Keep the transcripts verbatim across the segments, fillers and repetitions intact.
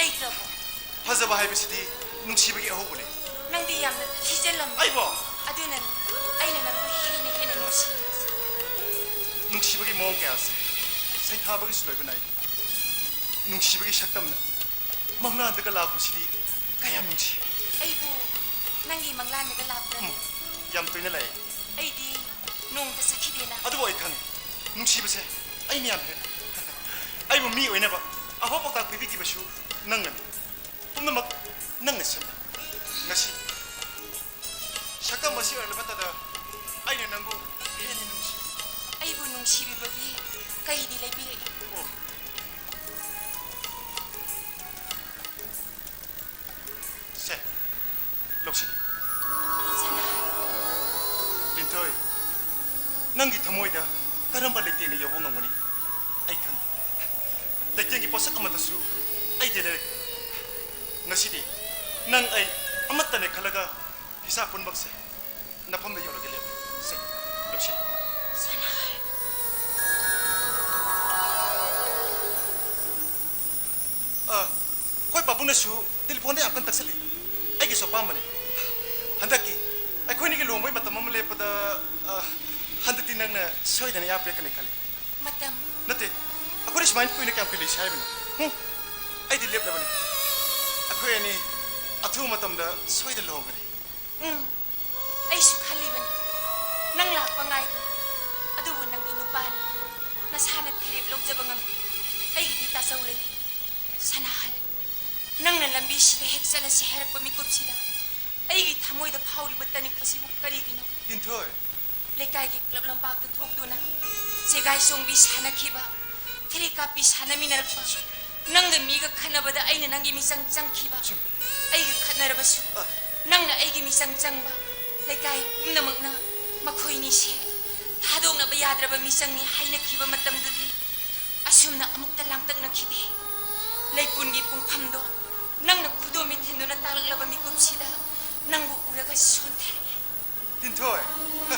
ꯂꯩꯇ꯭ꯔꯕꯣ? ꯐꯖꯕ ꯍꯥꯏꯕꯁꯤꯗꯤ ꯅꯨꯡꯁꯤꯕꯒꯤ ꯑꯍꯧꯕꯅꯤ꯫ ꯅꯪꯗꯤ ꯌꯥꯝꯅ ꯊꯤꯖꯤꯜꯂꯝꯃꯤ꯫ ꯑꯩꯕꯣ? ꯑꯗꯨꯅꯅꯤ ꯑꯩꯅ ꯅꯪꯕꯨ ꯍꯦꯟꯅ ꯍꯦꯟꯅ ꯅꯨꯡꯁꯤꯔꯤꯁꯦ꯫ ꯅꯨꯡꯁꯤꯕꯒꯤ ꯃꯑꯣꯡ ꯀꯌꯥꯁꯦ ꯁꯩꯊꯥꯕꯒꯤꯁꯨ ꯂꯣꯏꯕ ꯅꯥꯏꯗꯦ꯫ ꯅꯨꯡꯁꯤꯕꯒꯤ ꯁꯛꯇꯝꯅ ꯃꯪꯂꯥꯟꯗꯒ ꯂꯥꯛꯄꯁꯤꯗꯤ ꯀꯌꯥꯝ ꯅꯨꯡꯁꯤ꯫ ꯑꯩꯕꯨ ꯅꯪꯒꯤ ꯃꯪꯂꯥꯟꯗꯒ ꯂꯥꯛꯄ꯭ꯔꯥ? ꯎꯝ, ꯌꯥꯝ ꯇꯣꯏꯅ ꯂꯥꯛꯑꯦ꯫ ꯑꯩꯗꯤ ꯅꯣꯡꯇ ꯆꯠꯈꯤꯗꯦꯅ꯫ ꯑꯗꯨꯕꯨ ꯑꯩ ꯈꯪꯉꯤ, ꯅꯨꯡꯁꯤꯕꯁꯦ ꯑꯩꯅ ꯌꯥꯝ ꯍꯦꯜꯂꯦ꯫ ꯑꯩꯕꯨ ꯃꯤ ꯑꯣꯏꯅꯕ ꯑꯐꯕ ꯄꯥꯎꯇꯥꯛ ꯄꯤꯕꯤꯈꯤꯕꯁꯨ ꯅꯪꯅꯅꯤ꯫ ꯄꯨꯝꯅꯃꯛ ꯅꯪꯅ ꯁꯦꯝꯕ꯫ ꯉꯁꯤ ꯁꯛꯇꯝ ꯑꯁꯤ ꯑꯣꯏꯔꯕ ꯃꯇꯝꯗ ꯑꯩꯅ ꯅꯪꯕꯨ ꯍꯦꯟꯅ ꯅꯨꯡꯁꯤ꯫ ꯑꯩꯕꯨ ꯅꯨꯡꯁꯤꯕꯤꯕꯒꯤ ꯀꯩꯗꯤ ꯂꯩꯕꯤꯔꯛꯏ? ꯑꯣ꯫ ꯁꯦ, ꯂꯧꯁꯤ꯫ ꯁꯅꯥ꯫ ꯂꯤꯟꯊꯣꯏ, ꯅꯪꯒꯤ ꯊꯃꯣꯏꯗ ꯀꯔꯝꯕ ꯂꯩꯇꯦꯡꯅ ꯌꯧꯕ ꯉꯝꯒꯅꯤ? ꯑꯩ ꯈꯪꯗꯦ꯫ ꯂꯩꯇꯦꯡꯒꯤ ꯄꯣꯠꯁꯛ ꯑꯃꯠꯇꯁꯨ ꯑꯩꯗꯤ ꯂꯩꯔꯛꯇꯦ꯫ ꯉꯁꯤꯗꯤ ꯅꯪ ꯑꯩ ꯑꯃꯠꯇꯅꯦ ꯈꯜꯂꯒ ꯍꯤꯁꯥ ꯄꯨꯝꯅꯃꯛꯁꯦ ꯅꯐꯝꯗ ꯌꯧꯔꯒ ꯂꯦꯞꯄꯦ꯫ ꯁꯦ, ꯂꯧꯁꯤ꯫ ꯁꯅꯥ꯫ ꯑ, ꯑꯩꯈꯣꯏ ꯄꯥꯕꯨꯡꯅꯁꯨ ꯇꯦꯂꯤꯐꯣꯟꯗ ꯌꯥꯝ ꯀꯟꯅ ꯇꯛꯁꯜꯂꯤ꯫ ꯑꯩꯒꯤꯁꯨ ꯑꯄꯥꯝꯕꯅꯤ꯫ ꯍꯟꯗꯛꯀꯤ ꯑꯩꯈꯣꯏꯅꯤꯒꯤ ꯂꯨꯍꯣꯡꯕꯒꯤ ꯃꯇꯝ ꯑꯃ ꯂꯦꯞꯄꯗ, ꯑ, ꯍꯟꯗꯛꯇꯤ ꯅꯪꯅ ꯁꯣꯏꯗꯅ ꯑꯌꯥ ꯄꯤꯔꯛꯀꯅꯤ ꯈꯜꯂꯤ꯫ ꯃꯇꯝ? ꯅꯠꯇꯦ, ꯑꯩꯈꯣꯏꯅꯤ ꯁꯨꯃꯥꯏꯅ ꯀꯨꯏꯅ ꯀꯌꯥꯝ ꯀꯨꯏ ꯂꯩꯁꯤ ꯍꯥꯏꯕꯅꯣ? ꯍꯨꯝ? ꯑꯩꯗꯤ ꯂꯦꯞꯂꯕꯅꯤ꯫ ꯑꯩꯈꯣꯏ ꯑꯅꯤ ꯑꯊꯨꯕ ꯃꯇꯝꯗ ꯁꯣꯏꯗꯅ ꯂꯨꯍꯣꯡꯒꯅꯤ꯫ ꯎꯝ, ꯑꯩꯁꯨ ꯈꯜꯂꯤꯕꯅꯤ ꯅꯪ ꯂꯥꯛꯄ ꯉꯥꯏꯕ꯫ ꯑꯗꯨꯕꯨ ꯅꯪꯗꯤ ꯅꯨꯄꯥꯅꯤ, ꯅꯁꯥꯅ ꯐꯤꯔꯦꯞ ꯂꯧꯖꯕ ꯉꯝꯃꯤ꯫ ꯑꯩꯒꯤꯗꯤ ꯇꯥꯖꯧ ꯂꯩꯔꯤ꯫ ꯁꯅꯥꯍꯜ, ꯅꯪꯅ ꯂꯝꯕꯤꯁꯤꯗ ꯍꯦꯛ ꯆꯠꯂꯁꯤ ꯍꯥꯏꯔꯛꯄ ꯃꯤꯀꯨꯞꯁꯤꯗ ꯑꯩꯒꯤ ꯊꯃꯣꯏꯗ ꯐꯥꯎꯔꯤꯕ ꯇꯅꯤꯛ ꯑꯁꯤꯕꯨ ꯀꯔꯤꯒꯤꯅꯣ? ꯂꯤꯟꯊꯣꯏ꯫ ꯂꯩꯀꯥꯏꯒꯤ ꯀ꯭ꯂꯕ ꯂꯝꯄꯥꯛꯇ ꯊꯣꯛꯇꯨꯅ ꯆꯦꯒꯥꯏ ꯆꯣꯡꯕꯤ ꯁꯥꯟꯅꯈꯤꯕ, ꯊꯤꯔꯤ ꯀꯥꯞꯄꯤ ꯁꯥꯟꯅꯃꯤꯟꯅꯔꯛꯄ, ꯅꯪꯒ ꯃꯤꯒ ꯈꯠꯅꯕꯗ ꯑꯩꯅ ꯅꯪꯒꯤ ꯃꯤꯆꯪ ꯆꯪꯈꯤꯕ, ꯆꯨꯝ꯫ ꯑꯩꯒ ꯈꯠꯅꯔꯕꯁꯨ ꯑ꯫ ꯅꯪꯅ ꯑꯩꯒꯤ ꯃꯤꯆꯪ ꯆꯪꯕ, ꯂꯩꯀꯥꯏ ꯄꯨꯝꯅꯃꯛꯅ ꯃꯈꯣꯏꯅꯤꯁꯦ ꯊꯥꯗꯣꯛꯅꯕ ꯌꯥꯗ꯭ꯔꯕ ꯃꯤꯆꯪꯅꯤ ꯍꯥꯏꯅꯈꯤꯕ ꯃꯇꯝꯗꯨꯗꯤ ꯑꯁꯨꯝꯅ ꯑꯃꯨꯛꯇ ꯂꯥꯡꯇꯛꯅꯈꯤꯗꯦ꯫ ꯂꯩꯄꯨꯟꯒꯤ ꯄꯨꯡꯐꯝꯗꯣ ꯅꯪꯅ ꯈꯨꯗꯣꯝꯕꯤ ꯊꯤꯟꯗꯨꯅ ꯇꯥꯛꯂꯛꯂꯕ ꯃꯤꯀꯨꯞꯁꯤꯗ ꯅꯪꯕꯨ ꯎꯔꯒ ꯁꯣꯟꯊꯔꯛꯑꯦ꯫ ꯂꯤꯟꯊꯣꯏ, ꯍ,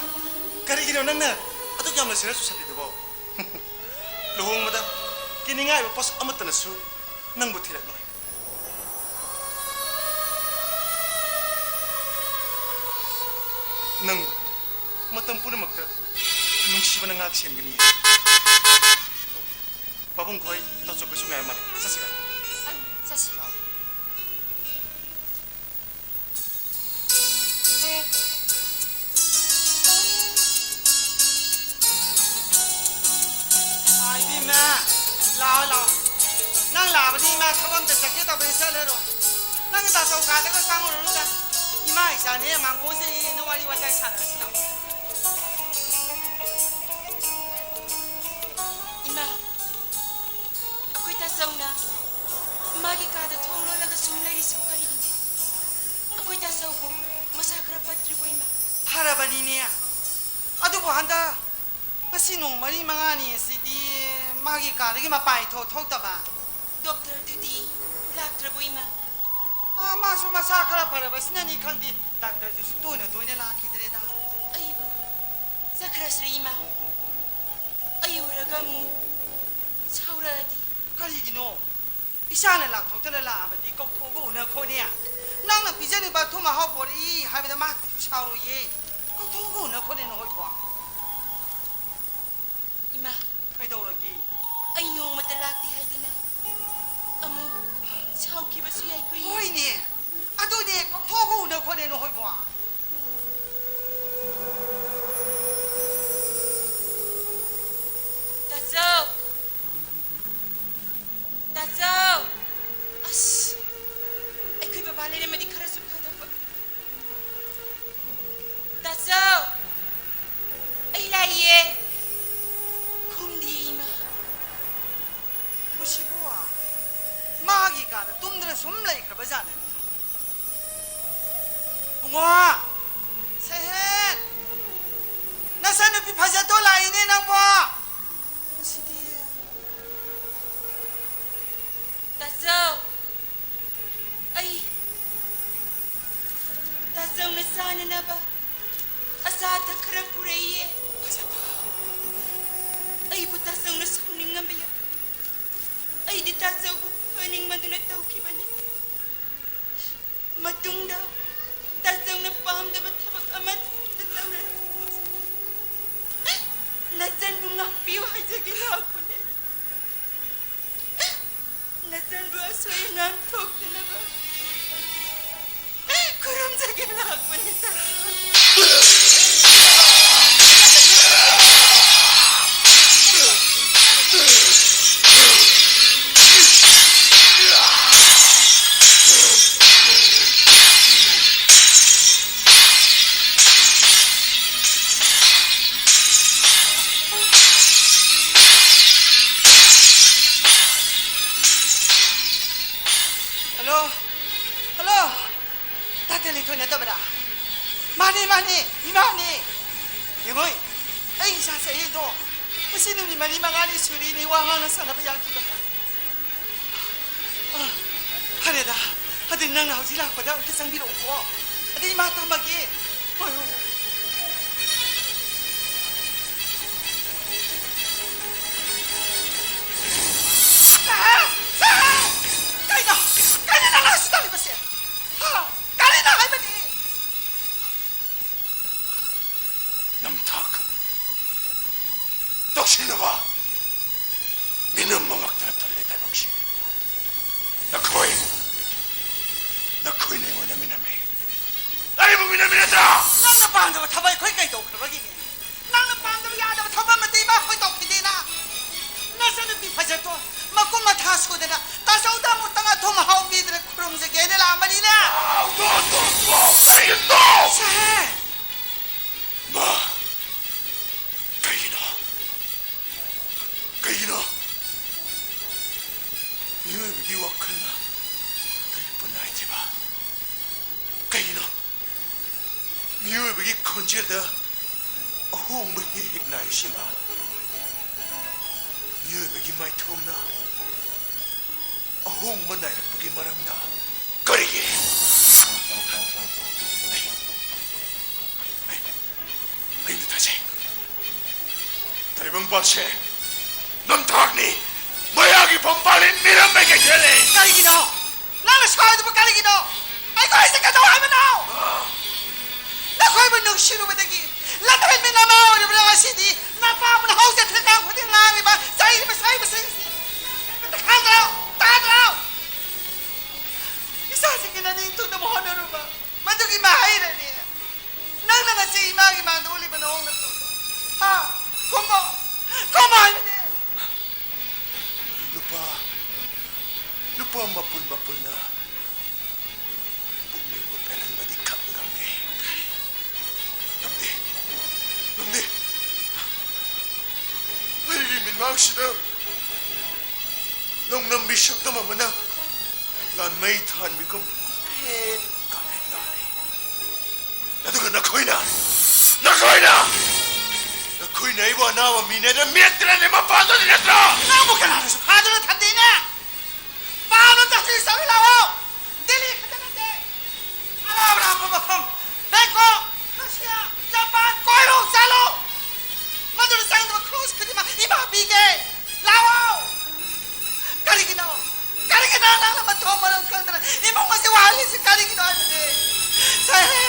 ꯀꯔꯤꯒꯤꯅꯣ ꯅꯪꯅ ꯑꯗꯨꯛ ꯌꯥꯝꯅ ꯁꯤꯔ ꯆꯨꯁꯜꯂꯤꯗꯨꯕꯣ? ꯂꯨꯍꯣꯡꯕꯗ ꯀꯤꯅꯤꯡꯉꯥꯏ ꯑꯣꯏꯕ ꯄꯣꯠꯁꯛ ꯑꯃꯠꯇꯅꯁꯨ ꯅꯪꯕꯨ ꯊꯤꯜꯂꯛꯂꯣꯏ꯫ ꯅꯪ ꯃꯇꯝ ꯄꯨꯝꯅꯃꯛꯇ ꯅꯨꯡꯁꯤꯕꯅ ꯉꯥꯛ ꯁꯦꯟꯒꯅꯤ꯫ ꯄꯥꯕꯨꯡ ꯈꯣꯏ ꯇꯥꯆꯧ ꯀꯩꯁꯨ ꯉꯥꯏꯔꯝꯃꯅꯤ꯫ ꯆꯠꯁꯤꯔ? ꯑꯪ, ꯆꯠꯁꯤ꯫ ꯑꯥ, ꯏꯕꯦꯝꯃ, ꯂꯥꯛꯑꯣ, ꯂꯥꯛꯑꯣ꯫ ꯅꯪ ꯂꯥꯛꯑꯕꯅꯤ, ꯏꯃꯥ ꯊꯕꯛ ꯑꯝꯇ ꯆꯠꯀꯦ ꯇꯧꯕꯅꯤ, ꯆꯠꯂꯔꯣꯏ꯫ ꯅꯪ ꯇꯥꯆꯧ ꯀꯥꯗꯒ ꯆꯪꯉꯨꯔꯅꯨꯗ꯫ ꯏꯃꯥ ꯏꯆꯥꯅꯦ, ꯃꯥꯡꯒꯣꯟꯁꯦ ꯌꯦꯡꯉꯦꯅ ꯋꯥꯔꯤ ꯋꯥꯇꯥꯏ ꯁꯥꯟꯅꯔꯁꯤ, ꯂꯥꯛꯑꯣ꯫ ꯏꯃꯥ, ꯑꯩꯈꯣꯏ ꯇꯥꯆꯧꯅ ꯃꯥꯒꯤ ꯀꯥꯗ ꯊꯣꯡ ꯂꯣꯜꯂꯒ ꯁꯨꯝ ꯂꯩꯔꯤꯁꯤꯕꯨ ꯀꯔꯤꯒꯤꯅꯣ? ꯑꯩꯈꯣꯏ ꯇꯥꯆꯧꯕꯨ ꯃꯁꯥ ꯈꯔ ꯐꯠꯇ꯭ꯔꯤꯕꯣ, ꯏꯃꯥ? ꯐꯔꯕꯅꯤꯅꯦ꯫ ꯑꯗꯨꯕꯨ ꯍꯟꯗꯛ ꯉꯁꯤ ꯅꯣꯡ ꯃꯔꯤ ꯃꯉꯥꯅꯤ ꯑꯁꯤꯗꯤ ꯃꯥꯒꯤ ꯀꯥꯗꯒꯤ ꯃꯄꯥꯟ ꯏꯊꯣꯛ ꯊꯣꯛꯇꯕ꯫ ꯗꯣꯛꯇꯔꯗꯨꯗꯤ ꯂꯥꯛꯇ꯭ꯔꯕꯣ, ꯏꯃꯥ? ꯑꯥ, ꯃꯥꯁꯨ ꯃꯁꯥ ꯈꯔ ꯐꯔꯕꯁꯤꯅꯅꯤ ꯈꯪꯗꯦ, ꯗꯥꯛꯇꯔꯗꯨꯁꯨ ꯇꯣꯏꯅ ꯇꯣꯏꯅ ꯂꯥꯛꯈꯤꯗ꯭ꯔꯦꯗ꯫ ꯑꯩꯕꯨ ꯆꯠꯈ꯭ꯔꯁꯤꯔ, ꯏꯃꯥ? ꯑꯩ ꯎꯔꯒ ꯑꯃꯨꯛ ꯁꯥꯎꯔꯛꯑꯗꯤ? ꯀꯔꯤꯒꯤꯅꯣ? ꯏꯆꯥꯅ ꯂꯥꯛꯊꯣꯛꯇꯅ ꯂꯥꯛꯑꯕꯗꯤ ꯀꯧꯊꯣꯛꯑꯒ ꯎꯅꯈꯣꯅꯦ꯫ ꯅꯪꯅ ꯄꯤꯖꯅꯤꯡꯕ ꯑꯊꯨꯝ ꯑꯍꯥꯎ ꯄꯣꯔꯛꯏ ꯍꯥꯏꯕꯗ ꯃꯥ ꯀꯩꯁꯨ ꯁꯥꯎꯔꯣꯏꯌꯦ꯫ ꯀꯧꯊꯣꯛꯑꯒ ꯎꯅꯈꯣꯅꯦ ꯅꯈꯣꯏꯕꯣ꯫ ꯏꯃꯥ, ꯀꯩꯗꯧꯔꯒꯦ? ꯑꯩ ꯅꯣꯡꯃꯇ ꯂꯥꯛꯇꯦ ꯍꯥꯏꯗꯅ ꯑꯃꯨꯛ ꯁꯥꯎꯈꯤꯕꯁꯨ ꯌꯥꯏꯀꯣ, ꯏꯃꯥ꯫ ꯍꯣꯏꯅꯦ, ꯑꯗꯨꯅꯦ, ꯀꯧꯊꯣꯛꯑꯒ ꯎꯅꯈꯣꯅꯦ ꯅꯈꯣꯏꯕꯣ꯫ ꯇꯥꯆꯧ! ꯇꯥꯆꯧ! ꯑꯁ! ꯑꯩꯈꯣꯏ ꯕꯕꯥ ꯂꯩꯔꯝꯃꯗꯤ ꯈꯔꯁꯨ ꯐꯗꯧꯕ꯫ ꯇꯥꯆꯧ! ꯑꯩ ꯂꯥꯛꯏꯌꯦ꯫ ꯈꯨꯝꯗꯤꯌꯦ, ꯏꯃꯥ꯫ ꯃꯁꯤꯕꯨ ꯃꯥꯒꯤ ꯀꯥꯗ ꯇꯨꯝꯗꯅ ꯁꯨꯝ ꯂꯩꯈ꯭ꯔꯕ ꯖꯥꯠꯅꯤꯅꯦ꯫ ꯕꯨꯡꯉꯣ! ꯁꯦꯍꯦꯟ! ꯅꯆꯟꯅꯨꯄꯤ ꯐꯖꯗꯣ ꯂꯥꯛꯏꯅꯦ ꯅꯪꯕꯣ! ꯃꯁꯤꯗꯤ꯫ ꯇꯥꯆꯧ! ꯑꯩ ꯇꯥꯆꯧꯅ ꯆꯥꯅꯅꯕ ꯑꯆꯥ ꯑꯊꯛ ꯈꯔ ꯄꯨꯔꯛꯏꯌꯦ꯫ ꯑꯩꯕꯨ ꯇꯥꯆꯧꯅ ꯁꯥꯎꯅꯤꯡꯉꯝꯕ ꯌꯥꯏ꯫ ꯑꯩꯗꯤ ꯇꯥꯆꯧꯕꯨ ꯐꯅꯤꯡꯃꯟꯗꯨꯅ ꯇꯧꯈꯤꯕꯅꯤ꯫ ꯃꯇꯨꯡꯗ ꯇꯥꯆꯧꯅ ꯄꯥꯝꯗꯕ ꯊꯕꯛ ꯑꯃꯠꯇ ꯅꯆꯟꯕꯨ ꯉꯥꯛꯄꯤꯌꯨ ꯍꯥꯏꯖꯒꯦ ꯂꯥꯛꯄꯅꯦ꯫ ꯅꯆꯟꯕꯨ ꯑꯁꯣꯏ ꯑꯉꯥꯝ ꯊꯣꯛꯇꯅꯕ ꯈꯨꯔꯨꯝꯖꯒꯦ ꯂꯥꯛꯄꯅꯦ꯫ ꯍꯜꯂꯣ꯫ ꯍꯜꯂꯣ꯫ ꯗꯥꯛꯇꯔ ꯂꯤꯟꯊꯣꯏ ꯅꯠꯇꯕꯔꯥ? ꯃꯥꯅꯦ, ꯃꯥꯅꯦ, ꯏꯃꯥꯅꯦ꯫ ꯌꯦꯡꯉꯣꯏ, ꯑꯩ ꯏꯆꯥ ꯆꯍꯤꯗꯣ ꯉꯁꯤ ꯅꯨꯃꯤꯠ ꯃꯔꯤ ꯃꯉꯥꯅꯤ ꯁꯨꯔꯤꯅꯦ ꯋꯥ ꯉꯥꯡꯅ ꯁꯥꯟꯅꯕ ꯌꯥꯈꯤꯗꯕ꯫ ꯑ, ꯐꯔꯦꯗ, ꯑꯗꯨꯗꯤ ꯅꯪꯅ ꯍꯧꯖꯤꯛ ꯂꯥꯛꯄꯗ ꯑꯝꯇ ꯆꯪꯕꯤꯔꯛꯎꯀꯣ꯫ ꯑꯗꯨꯗꯤ ꯏꯃꯥ ꯊꯝꯃꯒꯦ꯫ ꯍꯣꯏ, ꯍꯣꯏ, ꯍꯣꯏ꯫ ꯁꯥꯍꯦꯕ! ꯁꯥꯍꯦꯕ! ꯀꯩꯅꯣ? ꯀꯩꯅꯣ ꯅꯪꯅ ꯑꯁꯤ ꯇꯧꯔꯤꯕꯁꯦ? ꯍꯥ? ꯀꯔꯤꯅꯣ ꯍꯥꯏꯕꯅꯤ? ꯅꯝꯊꯥꯛ ꯇꯧꯁꯤꯟꯅꯕ ꯃꯤꯅꯝ ꯃꯉꯛꯇ ꯊꯜꯂꯦ ꯇꯥꯏꯕꯪꯁꯤ꯫ ꯅꯈꯣꯏ, ꯅꯈꯣꯏꯅ ꯑꯩꯉꯣꯟꯗ ꯃꯤꯅꯝꯃꯤ꯫ ꯑꯩꯕꯨ ꯃꯤꯅꯝꯃꯤ ꯅꯠꯇ꯭ꯔꯥ? ꯅꯪꯅ ꯄꯥꯝꯗꯕ ꯊꯕꯛ ꯑꯩꯈꯣꯏ ꯀꯩ ꯇꯧꯈ꯭ꯔꯕꯒꯤꯅꯦ? ꯅꯪꯅ ꯄꯥꯝꯗꯕ ꯌꯥꯗꯕ ꯊꯕꯛ ꯑꯃꯠꯇ ꯏꯃꯥ ꯑꯩꯈꯣꯏ ꯇꯧꯈꯤꯗꯦꯅ꯫ ꯅꯆꯟꯅꯨꯄꯤ ꯐꯖꯊꯣꯏ ꯃꯀꯨꯝ ꯃꯊꯥ ꯁꯨꯗꯅ ꯇꯥꯆꯧꯗ ꯑꯃꯨꯛꯇꯪ ꯑꯊꯨꯝ ꯑꯍꯥꯎ ꯄꯤꯗꯅ ꯈꯨꯔꯨꯝꯖꯒꯦꯅ ꯂꯥꯛꯑꯝꯕꯅꯤꯅꯦ꯫ ꯇꯣꯛ, ꯇꯣꯛ, ꯇꯣꯛ, ꯀꯔꯤꯅꯣ? ꯁꯦ꯫ ꯃꯥ, ꯀꯩꯒꯤꯅꯣ? ꯀꯩꯒꯤꯅꯣ? ꯃꯤꯑꯣꯏꯕꯒꯤ ꯋꯥꯈꯜꯅ ꯇꯥꯏꯌꯦꯛꯄ ꯅꯥꯏꯗ꯭ꯔꯤꯕ? ꯀꯩꯒꯤꯅꯣ? ꯃꯤꯑꯣꯏꯕꯒꯤ ꯈꯣꯟꯖꯦꯜꯗ ꯑꯍꯣꯡꯕ ꯍꯦꯛ ꯍꯦꯛ ꯅꯥꯏꯔꯤꯁꯤꯃ? ꯃꯤꯑꯣꯏꯕꯒꯤ ꯃꯥꯏꯊꯣꯡꯅ ꯑꯍꯣꯡꯕ ꯅꯥꯏꯔꯛꯄꯒꯤ ꯃꯔꯝꯅ ꯀꯔꯤꯒꯤ? ꯑꯩ, ꯑꯩ, ꯑꯩꯅ ꯊꯥꯖꯩ꯫ ꯇꯥꯏꯕꯪꯄꯥꯟꯁꯦ ꯅꯝꯊꯥꯛꯅꯤ꯫ ꯃꯌꯥꯒꯤ ꯐꯝꯄꯥꯜꯂꯤ ꯃꯤꯔꯝ ꯃꯥꯏꯀꯩ ꯆꯦꯜꯂꯤ꯫ ꯀꯔꯤꯒꯤꯅꯣ? ꯅꯪꯅ ꯁꯥꯎꯔꯤꯗꯨꯕꯨ ꯀꯔꯤꯒꯤꯅꯣ? ꯑꯩꯈꯣꯏꯁꯦ ꯀꯩꯗꯧ ꯍꯥꯏꯕꯅꯣ? ꯅꯈꯣꯏꯕꯨ ꯅꯨꯡꯁꯤꯔꯨꯕꯗꯒꯤ ꯂꯟꯊꯣꯏ ꯃꯤꯅꯃꯥ ꯑꯣꯏꯔꯤꯕ꯭ꯔꯥ? ꯉꯁꯤꯗꯤ ꯅꯄꯥꯕꯨꯅ ꯍꯧꯖ ꯊꯦꯀꯥ ꯈꯨꯗꯤꯡ ꯉꯥꯡꯂꯤꯕ ꯆꯩꯔꯤꯕ ꯁꯩꯕꯁꯤꯡꯁꯤ ꯅꯪ ꯀꯔꯤꯝꯇ ꯈꯪꯗ꯭ꯔꯣ? ꯇꯥꯗ꯭ꯔꯣ? ꯏꯆꯥꯁꯤꯡꯒꯤ ꯅꯅꯤꯡ ꯇꯨꯡꯅꯕ ꯍꯣꯠꯅꯔꯨꯕ ꯃꯗꯨꯒꯤ ꯃꯍꯩꯔꯅꯤ꯫ ꯅꯪꯅ ꯉꯁꯤ ꯏꯃꯥꯒꯤ ꯃꯥꯡꯗ ꯎꯠꯂꯤꯕ ꯅꯑꯣꯡ ꯅꯇꯧꯗꯣ꯫ ꯍꯥ? ꯈꯨꯝꯃꯣ꯫ ꯈꯨꯝꯃꯣ ꯍꯥꯏꯕꯅꯦ꯫ ꯂꯨꯄꯥ, ꯂꯨꯄꯥ ꯃꯄꯨꯟ ꯃꯄꯨꯟꯅ ꯄꯨꯛꯅꯤꯡꯕꯨ ꯄꯦꯜꯍꯟꯕꯗꯤ ꯈꯛ ꯉꯝꯗꯦ꯫ ꯉꯝꯗꯦ꯫ ꯉꯝꯗꯦ꯫ ꯑꯩꯒꯤ ꯃꯤꯠꯃꯥꯡꯁꯤꯗ ꯅꯣꯡꯗꯝꯕꯤ ꯁꯛꯇꯝ ꯑꯃꯅ ꯂꯥꯟꯃꯩ ꯊꯥꯟꯕꯤꯒꯨꯝ ꯀꯨꯝꯐꯦꯠ ꯀꯥꯐꯦꯠ ꯉꯥꯜꯂꯤ꯫ ꯑꯗꯨꯒ ꯅꯈꯣꯏꯅ, ꯅꯈꯣꯏꯅ, ꯅꯈꯣꯏꯅ ꯑꯩꯕꯨ ꯑꯅꯥꯕ ꯃꯤꯅꯦꯅ ꯃꯦꯠꯇꯅꯅꯦ ꯃꯄꯥꯟꯗꯨꯗ ꯅꯠꯇ꯭ꯔꯣ? ꯅꯪꯕꯨ ꯀꯅꯥꯅꯁꯨ ꯐꯥꯗꯨꯅ ꯊꯝꯗꯦꯅꯦ꯫ ꯄꯥꯎ ꯑꯝꯇ ꯍꯧꯖꯤꯛ ꯆꯠꯂꯨ ꯂꯥꯛꯑꯣ꯫ ꯗꯦꯜꯂꯤ ꯈꯛꯇ ꯅꯠꯇꯦ꯫ ꯑꯔꯥꯞ ꯑꯔꯥꯞꯄ ꯃꯐꯝ, ꯕꯦꯡꯀꯣꯛ, ꯔꯁꯤꯌꯥ, ꯖꯄꯥꯟ, ꯀꯣꯏꯔꯣ, ꯆꯠꯂꯣ꯫ ꯃꯗꯨꯗ ꯆꯪꯗꯕ ꯈꯨꯗꯣꯡ ꯈꯨꯗꯤꯡꯃꯛ ꯏꯃꯥ ꯄꯤꯒꯦ꯫ ꯂꯥꯛꯑꯣ꯫ ꯀꯔꯤꯒꯤꯅꯣ? ꯀꯔꯤꯒꯤꯅꯣ ꯅꯪꯅ ꯃꯊꯣꯡ ꯃꯔꯝ ꯈꯪꯗꯅ ꯏꯃꯨꯡ ꯑꯁꯤ ꯋꯥꯍꯜꯂꯤꯁꯤ ꯀꯔꯤꯒꯤꯅꯣ ꯍꯥꯏꯕꯅꯦ? ꯁꯍꯦ!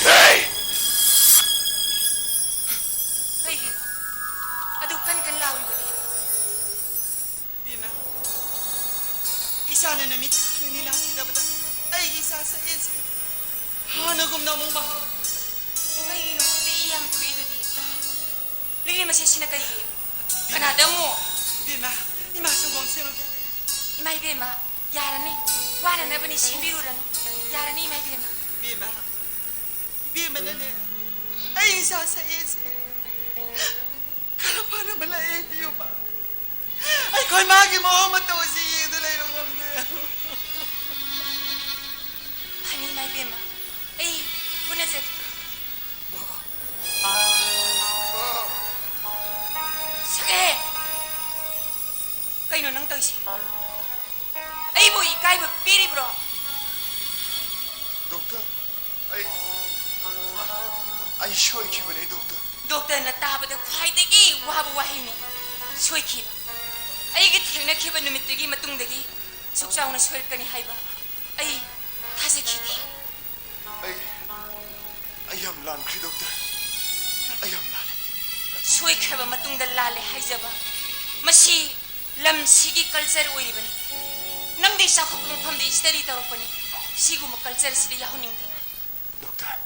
ꯍꯦ! ꯀꯩꯒꯤꯅꯣ ꯑꯗꯨ ꯀꯟ ꯀꯟ ꯂꯥꯎꯔꯤꯕꯗꯤ? ꯏꯕꯦꯝꯃ, ꯏꯆꯥꯅ ꯅꯨꯃꯤꯠ ꯈꯔꯅꯤ ꯂꯥꯛꯈꯤꯗꯕꯗ ꯑꯩꯒꯤ ꯏꯆꯥ ꯁꯛꯍꯦꯟꯁꯦ ꯍꯥꯟꯅꯒꯨꯝꯅ ꯑꯃꯨꯛ ꯃꯍꯥꯎ꯫ ꯀꯩꯒꯤꯅꯣ ꯈꯪꯗꯦ, ꯏ ꯌꯥꯝ ꯊꯣꯛꯏꯗꯨꯗꯤ꯫ ꯂꯨꯏ ꯃꯆꯦꯁꯤꯅ ꯀꯩꯒꯤ? ꯀꯅꯥꯗ ꯑꯃꯨꯛ? ꯏꯕꯦꯝꯃ, ꯏꯃꯥ ꯁꯪꯒꯣꯝ ꯁꯦꯝꯃꯒꯦ꯫ ꯏꯃꯥ ꯏꯕꯦꯝꯃ, ꯌꯥꯔꯅꯤ꯫ ꯋꯥꯅꯅꯕꯅꯤ, ꯁꯦꯝꯕꯤꯔꯨꯔꯅꯨ꯫ ꯌꯥꯔꯅꯤ, ꯏꯃꯥ ꯏꯕꯦꯝꯃ꯫ ꯏꯕꯦꯝꯃ, ꯏꯕꯦꯝꯃꯅꯅꯦ, ꯑꯩ ꯏꯆꯥ ꯁꯛꯍꯦꯟꯁꯦ ꯈꯔ ꯐꯅꯕ ꯂꯥꯌꯦꯡꯕꯤꯌꯨꯕ꯫ ꯑꯩꯈꯣꯏ ꯃꯥꯒꯤ ꯃꯑꯣꯡ ꯃꯇꯧ ꯑꯁꯤ ꯌꯦꯡꯗꯨꯅ ꯂꯩꯕ ꯉꯝꯗꯦ꯫ ꯐꯅꯤ, ꯏꯃꯥ ꯏꯕꯦꯝꯃ, ꯑꯩ ꯍꯣꯠꯅꯖꯒꯦ꯫ ꯁꯛꯍꯦꯟ! ꯀꯩꯅꯣ ꯅꯪ ꯇꯧꯔꯤꯁꯦ? ꯑꯩꯕꯨ ꯏꯀꯥꯏꯕ ꯄꯤꯔꯤꯕ꯭ꯔꯣ? ꯗꯣꯛꯇꯔ, ꯑꯩ, ꯑꯩ ꯁꯣꯏꯈꯤꯕꯅꯦ, ꯗꯣꯛꯇꯔ꯫ ꯗꯣꯛꯇꯔꯅ ꯇꯥꯕꯗ ꯈ꯭ꯋꯥꯏꯗꯒꯤ ꯋꯥꯕ ꯋꯥꯍꯩꯅꯤ, ꯁꯣꯏꯈꯤꯕ꯫ ꯑꯩꯒ ꯊꯦꯡꯅꯈꯤꯕ ꯅꯨꯃꯤꯠꯇꯨꯒꯤ ꯃꯇꯨꯡꯗꯒꯤ ꯑꯁꯨꯛ ꯆꯥꯎꯅ ꯁꯣꯏꯔꯛꯀꯅꯤ ꯍꯥꯏꯕ ꯑꯩ ꯊꯥꯖꯈꯤꯗꯦ꯫ ꯑꯩ ꯑꯩ ꯌꯥꯝ ꯂꯥꯟꯈ꯭ꯔꯦ, ꯗꯣꯛꯇꯔ꯫ ꯑꯩ ꯌꯥꯝ ꯂꯥꯜꯂꯦ꯫ ꯁꯣꯏꯈ꯭ꯔꯕ ꯃꯇꯨꯡꯗ ꯂꯥꯜꯂꯦ ꯍꯥꯏꯖꯕ, ꯃꯁꯤ ꯂꯝꯁꯤꯒꯤ culture ꯑꯣꯏꯔꯤꯕꯅꯤ꯫ ꯅꯪꯗꯤ ꯆꯥꯎꯈꯠꯄ ꯃꯐꯝꯗ study ꯇꯧꯔꯛꯄꯅꯤ꯫ ꯁꯤꯒꯨꯝꯕ culture ꯁꯤꯗ ꯌꯥꯎꯍꯟꯅꯤꯡꯗꯦ꯫ ꯗꯣꯛꯇꯔ,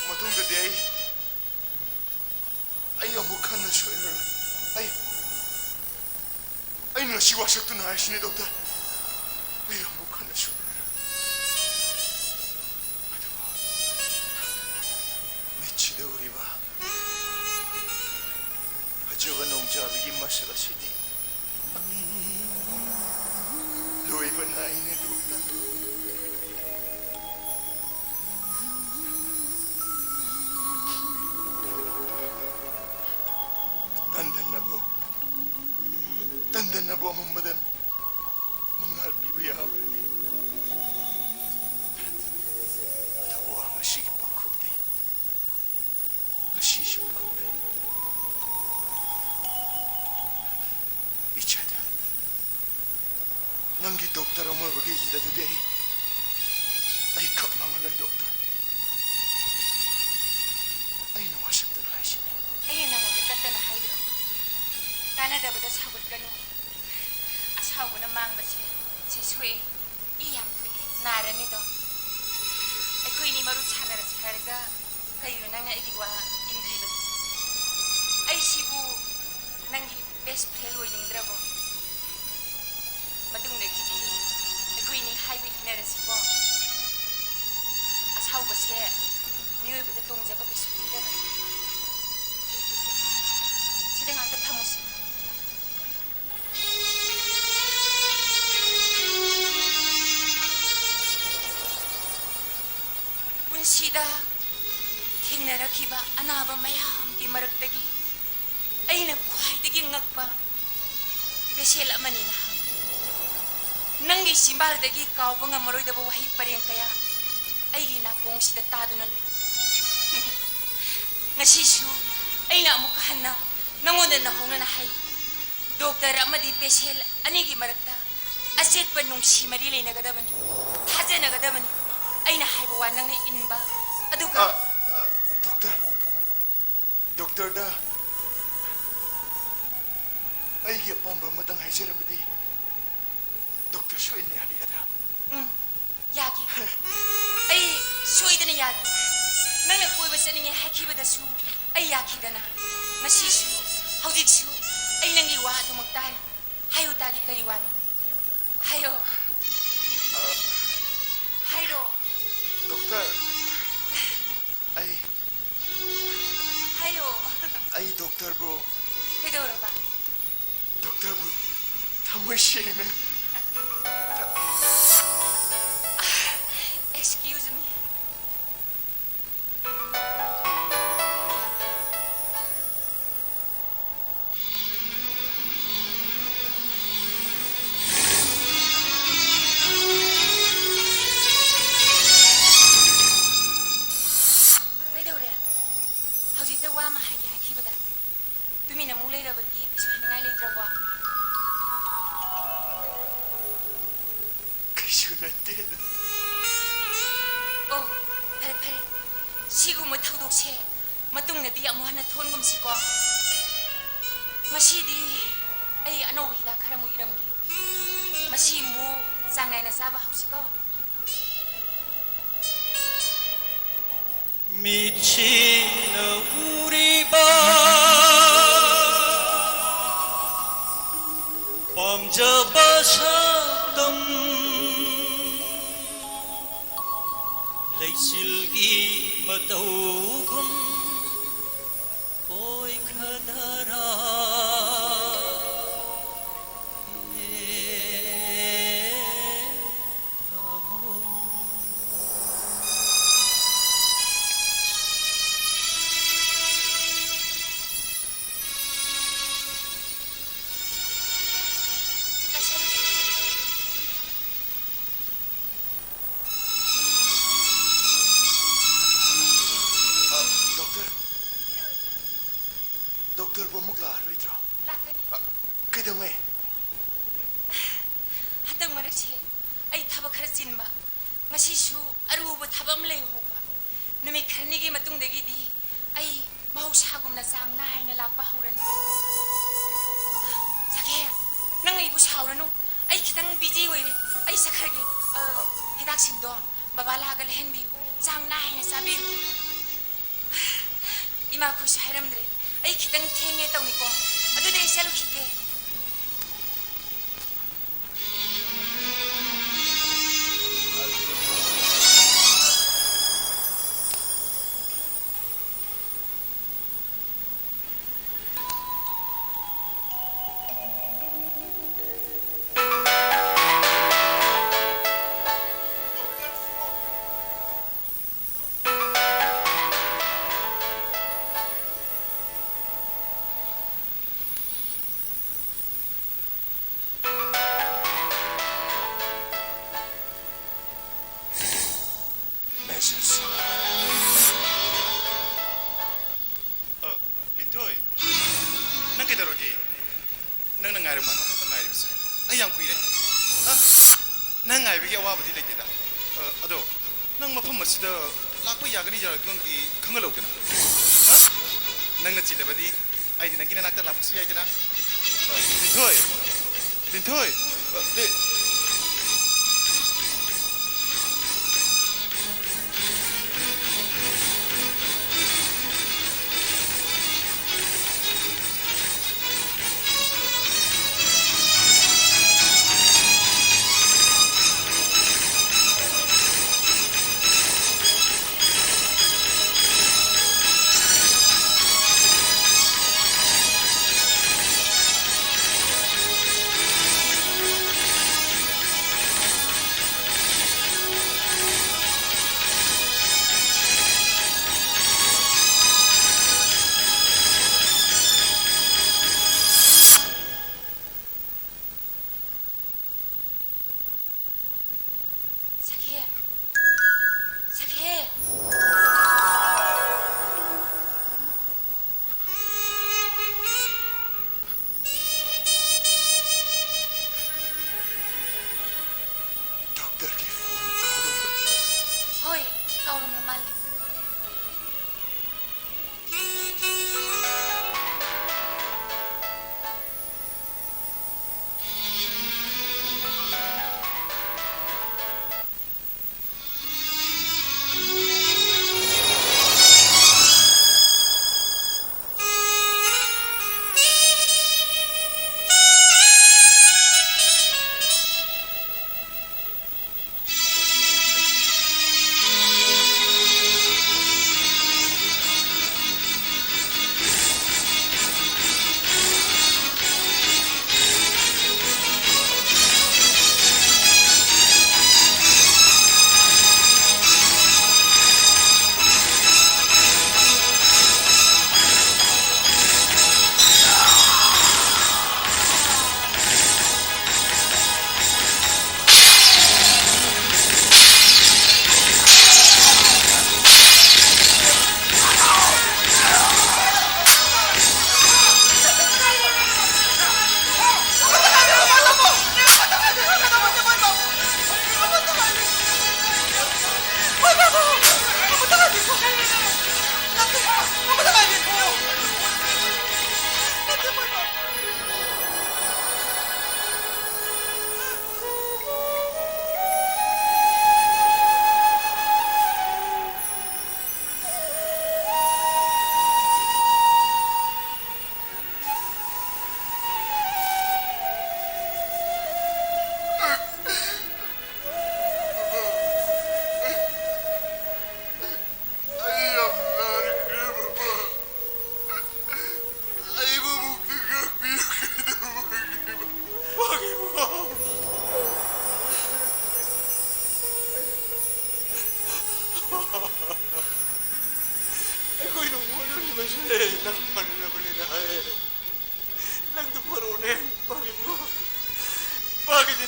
ꯃꯇꯨꯡꯗꯗꯤ ꯑꯩ, ꯑꯩ ꯑꯃꯨꯛ ꯍꯟꯅ ꯁꯣꯏꯔꯔꯣꯏ꯫ ꯑꯩ, ꯑꯩꯅ ꯉꯁꯤ ꯋꯥꯁꯛꯇꯨꯅ ꯍꯥꯏꯁꯤꯅꯤ, ꯗꯣꯛꯇꯔ꯫ ꯑꯩ ꯑꯃꯨꯛ ꯍꯟꯅ ꯁꯣꯏꯔꯔꯣꯏ꯫ ꯑꯗꯨꯕꯨ ꯃꯤꯠꯁꯤꯗ ꯎꯔꯤꯕ ꯐꯖꯕ ꯅꯣꯡꯖꯥꯕꯤꯒꯤ ꯃꯁꯛ ꯑꯁꯤꯗꯤ ꯂꯣꯏꯕ ꯅꯥꯏꯅꯦ, ꯗꯣꯛꯇꯔ꯫ ꯇꯟꯗꯟꯅꯕꯨ, ꯇꯟꯗꯟꯅꯕꯨ ꯑꯃꯝꯕꯗ ꯃꯉꯥꯜ ꯄꯤꯕ ꯌꯥꯕ꯭ꯔꯅꯦ? ꯑꯗꯨꯕꯨ ꯋꯥ ꯉꯁꯤꯒꯤ ꯄꯥꯎꯈꯨꯝꯗꯤ ꯉꯁꯤꯁꯨ ꯐꯪꯗ꯭ꯔꯤ꯫ ꯏꯆꯟ, ꯅꯪꯒꯤ ꯗꯣꯛꯇꯔ ꯑꯃ ꯑꯣꯏꯕꯒꯤ ꯏꯖꯠ ꯑꯗꯨꯗꯤ ꯑꯩ, ꯑꯩ ꯈꯛ ꯃꯥꯡꯍꯜꯂꯣꯏ, ꯗꯣꯛꯇꯔ꯫ ꯑꯩꯅ ꯋꯥꯁꯛꯇꯅ ꯍꯥꯏꯁꯤꯅꯤ꯫ ꯑꯩꯅ ꯅꯉꯣꯟꯗ ꯇꯠꯇꯅ ꯍꯥꯏꯗ꯭ꯔꯣ? ꯀꯥꯟꯅꯗꯕꯗ ꯁꯥꯎꯒꯠꯀꯅꯨ꯫ ꯑꯁꯥꯎꯕꯅ ꯃꯥꯡꯕꯁꯦ ꯁꯤ ꯁꯣꯛꯑꯦ, ꯏ ꯌꯥꯝ ꯊꯣꯛꯑꯦ, ꯅꯥꯔꯅꯤꯗꯣ꯫ ꯑꯩꯈꯣꯏꯅꯤ ꯃꯔꯨꯞ ꯁꯥꯟꯅꯔꯁꯤ ꯍꯥꯏꯔꯒ ꯀꯩꯅꯣ ꯅꯪꯅ ꯑꯩꯒꯤ ꯋꯥ ꯏꯟꯗ꯭ꯔꯤꯕꯗꯤ? ꯑꯩꯁꯤꯕꯨ ꯅꯪꯒꯤ best friend ꯑꯣꯏꯅꯤꯡꯗ꯭ꯔꯕꯣ? ꯃꯇꯨꯡꯗꯒꯤꯗꯤ ꯑꯩꯈꯣꯏꯅꯤ ꯍꯥꯏꯕ ꯏꯟꯅꯔꯁꯤꯀꯣ꯫ ꯑꯁꯥꯎꯕꯁꯦ ꯃꯤꯑꯣꯏꯕꯗ ꯇꯣꯡꯖꯕ ꯀꯩꯁꯨ ꯄꯤꯗꯕꯅꯤ꯫ ꯁꯤꯗ ꯉꯥꯛꯇ ꯐꯝꯃꯨꯁꯤ꯫ ꯄꯨꯟꯁꯤꯗ ꯊꯦꯡꯅꯔꯛꯈꯤꯕ ꯑꯅꯥꯕ ꯃꯌꯥꯝꯒꯤ ꯃꯔꯛꯇꯒꯤ ꯑꯩꯅ ꯈ꯭ꯋꯥꯏꯗꯒꯤ ꯉꯛꯄ patient ꯑꯃꯅꯤ ꯅꯍꯥꯛ꯫ ꯅꯪꯒꯤ ꯆꯤꯝꯕꯥꯜꯗꯒꯤ ꯀꯥꯎꯕ ꯉꯝꯃꯔꯣꯏꯗꯕ ꯋꯥꯍꯩ ꯄꯔꯦꯡ ꯀꯌꯥ ꯑꯩꯒꯤ ꯅꯥꯀꯣꯡꯁꯤꯗ ꯇꯥꯗꯨꯅ ꯂꯩ꯫ ꯉꯁꯤꯁꯨ ꯑꯩꯅ ꯑꯃꯨꯛꯀ ꯍꯟꯅ ꯅꯉꯣꯟꯗ ꯅꯧꯍꯧꯅꯅ ꯍꯥꯏ, ꯗꯣꯛꯇꯔ ꯑꯃꯗꯤ patient ꯑꯅꯤꯒꯤ ꯃꯔꯛꯇ ꯑꯆꯦꯠꯄ ꯅꯨꯡꯁꯤ ꯃꯔꯤ ꯂꯩꯅꯒꯗꯕꯅꯤ, ꯊꯥꯖꯅꯒꯗꯕꯅꯤ꯫ ꯑꯩꯅ ꯍꯥꯏꯕ ꯋꯥ ꯅꯪꯅ ꯏꯟꯕ, ꯑꯗꯨꯒ ꯑ, ꯑ, ꯗꯣꯛꯇꯔ, ꯗꯣꯛꯇꯔꯗ ꯑꯩꯒꯤ ꯑꯄꯥꯝꯕ ꯑꯃꯇꯪ ꯍꯥꯏꯖꯔꯕꯗꯤ, ꯗꯣꯛꯇꯔ ꯁꯣꯏꯗꯅ ꯌꯥꯕꯤꯒꯗ꯭ꯔꯥ? ꯎꯝ, ꯌꯥꯒꯦ꯫ ꯑꯩ ꯁꯣꯏꯗꯅ ꯌꯥꯒꯦ꯫ ꯅꯪꯅ ꯀꯣꯏꯕ ꯆꯠꯅꯤꯡꯉꯦ ꯍꯥꯏꯈꯤꯕꯗꯁꯨ ꯑꯩ ꯌꯥꯈꯤꯗꯅ, ꯉꯁꯤꯁꯨ, ꯍꯧꯖꯤꯛꯁꯨ ꯑꯩ ꯅꯪꯒꯤ ꯋꯥ ꯑꯗꯨꯃꯛ ꯇꯥꯔꯤ꯫ ꯍꯥꯏꯌꯨ ꯇꯥꯒꯦ, ꯀꯔꯤ ꯋꯥꯅꯣ? ꯍꯥꯏꯌꯣ꯫ ꯑ, ꯍꯥꯏꯔꯣ꯫ ꯗꯣꯛꯇꯔ, ꯑꯩ ꯍꯥꯏꯌꯣ꯫ ꯑꯩ ꯗꯣꯛꯇꯔꯕꯨ ꯀꯩꯗꯧꯔꯕ? ꯗꯣꯛꯇꯔꯕꯨ ꯊꯃꯣꯏ ꯁꯦꯡꯅ Excuse me. ꯀꯩꯗꯧꯔꯦ? ꯍꯧꯖꯤꯛꯇ ꯋꯥ ꯑꯃ ꯍꯥꯏꯒꯦ ꯍꯥꯏꯈꯤꯕꯗ ꯇꯨꯃꯤꯟꯅ ꯑꯃꯨꯛ ꯂꯩꯔꯕꯗꯤ ꯀꯩꯁꯨ ꯍꯥꯏꯅꯤꯡꯉꯥꯏ ꯂꯩꯇ꯭ꯔꯕꯣ? ꯀꯩꯁꯨ ꯅꯠꯇꯦꯗ꯫ ꯑꯣ, ꯐꯔꯦ, ꯐꯔꯦ꯫ ꯁꯤꯒꯨꯝꯕ ꯊꯧꯗꯣꯛꯁꯦ ꯃꯇꯨꯡꯗꯗꯤ ꯑꯃꯨꯛ ꯍꯟꯅ ꯊꯣꯟꯒꯨꯝꯁꯤꯀꯣ꯫ ꯉꯁꯤꯗꯤ ꯑꯩ ꯑꯅꯧꯕ ꯍꯤꯗꯥꯛ ꯈꯔ ꯑꯃꯨꯛ ꯏꯔꯝꯒꯦ꯫ ꯃꯁꯤ ꯑꯃꯨꯛ ꯆꯥꯡ ꯅꯥꯏꯅ ꯆꯥꯕ ꯍꯧꯁꯤꯀꯣ꯫ ꯃꯤꯠꯁꯤꯅ ꯎꯔꯤꯕ ꯄꯥꯝꯖꯕ ꯁꯛꯇꯝ, ꯂꯩꯆꯤꯜꯒꯤ ꯃꯇꯧꯒꯨꯝ ꯑꯣꯏꯈ꯭ꯔꯗꯔꯥ? ꯑ, ꯗꯣꯛꯇꯔ꯫ ꯗꯣꯛꯇꯔꯕꯨ ꯑꯃꯨꯛ ꯂꯥꯛꯑꯔꯣꯏꯗ꯭ꯔꯣ? ꯂꯥꯛꯀꯅꯤ꯫ ꯑ, ꯀꯩꯗꯧꯉꯩ? ꯍꯟꯗꯛ ꯃꯔꯛꯁꯦ ꯑꯩ ꯊꯕꯛ ꯈꯔ ꯆꯤꯟꯕ꯫ ꯉꯁꯤꯁꯨ ꯑꯔꯨꯕ ꯊꯕꯛ ꯑꯃ ꯂꯩꯍꯧꯕ꯫ ꯅꯨꯃꯤꯠ ꯈꯔꯅꯤꯒꯤ ꯃꯇꯨꯡꯗꯒꯤꯗꯤ ꯑꯩ ꯃꯍꯧꯁꯥꯒꯨꯝꯅ ꯆꯥꯡ ꯅꯥꯏꯅ ꯂꯥꯛꯄ ꯍꯧꯔꯅꯤ꯫ ꯁꯈꯦ, ꯅꯪ ꯑꯩꯕꯨ ꯁꯥꯎꯔꯅꯨ꯫ ꯑꯩ ꯈꯤꯇꯪ ꯕꯤꯖꯤ ꯑꯣꯏꯔꯦ꯫ ꯑꯩ ꯆꯠꯈ꯭ꯔꯒꯦ꯫ ꯑ, ꯍꯤꯗꯥꯛꯁꯤꯡꯗꯣ ꯕꯕꯥ ꯂꯥꯛꯑꯒ ꯂꯩꯍꯟꯕꯤꯌꯨ꯫ ꯆꯥꯡ ꯅꯥꯏꯅ ꯆꯥꯕꯤꯌꯨ꯫ ꯏꯃꯥꯈꯣꯏꯁꯨ ꯍꯥꯏꯔꯝꯗ꯭ꯔꯦ꯫ ꯑꯩ ꯈꯤꯇꯪ ꯊꯦꯡꯉꯦ ꯇꯧꯅꯤꯀꯣ꯫ ꯑꯗꯨꯗꯤ ꯑꯩ ꯆꯠꯂꯨꯈꯤꯒꯦ꯫ ꯑ, ꯂꯤꯟꯊꯣꯏ, ꯅꯪ ꯀꯩꯗꯧꯔꯒꯦ? ꯅꯪꯅ ꯉꯥꯏꯔꯝꯕ ꯍꯥꯏꯕ ꯉꯥꯏꯔꯤꯕꯁꯦ ꯑꯩ ꯌꯥꯝ ꯀꯨꯏꯔꯦ꯫ ꯍꯥ? ꯅꯪ ꯉꯥꯏꯕꯒꯤ ꯑꯋꯥꯕꯗꯤ ꯂꯩꯇꯦꯗ꯫ ꯑ, ꯑꯗꯣ ꯅꯪ ꯃꯐꯝ ꯑꯁꯤꯗ ꯂꯥꯛꯄ ꯌꯥꯒꯅꯤ ꯌꯥꯔꯣꯏꯗꯅꯗꯤ ꯈꯪꯍꯜꯂꯧꯗꯅ꯫ ꯍꯥ? ꯅꯪꯅ ꯆꯤꯜꯂꯕꯗꯤ ꯑꯩꯅ ꯅꯪꯒꯤ ꯅꯅꯥꯛꯇ ꯂꯥꯛꯄꯁꯨ ꯌꯥꯏꯗꯅ꯫ ꯑ, ꯂꯤꯟꯊꯣꯏ! ꯂꯤꯟꯊꯣꯏ! ꯑ, ꯂꯤ-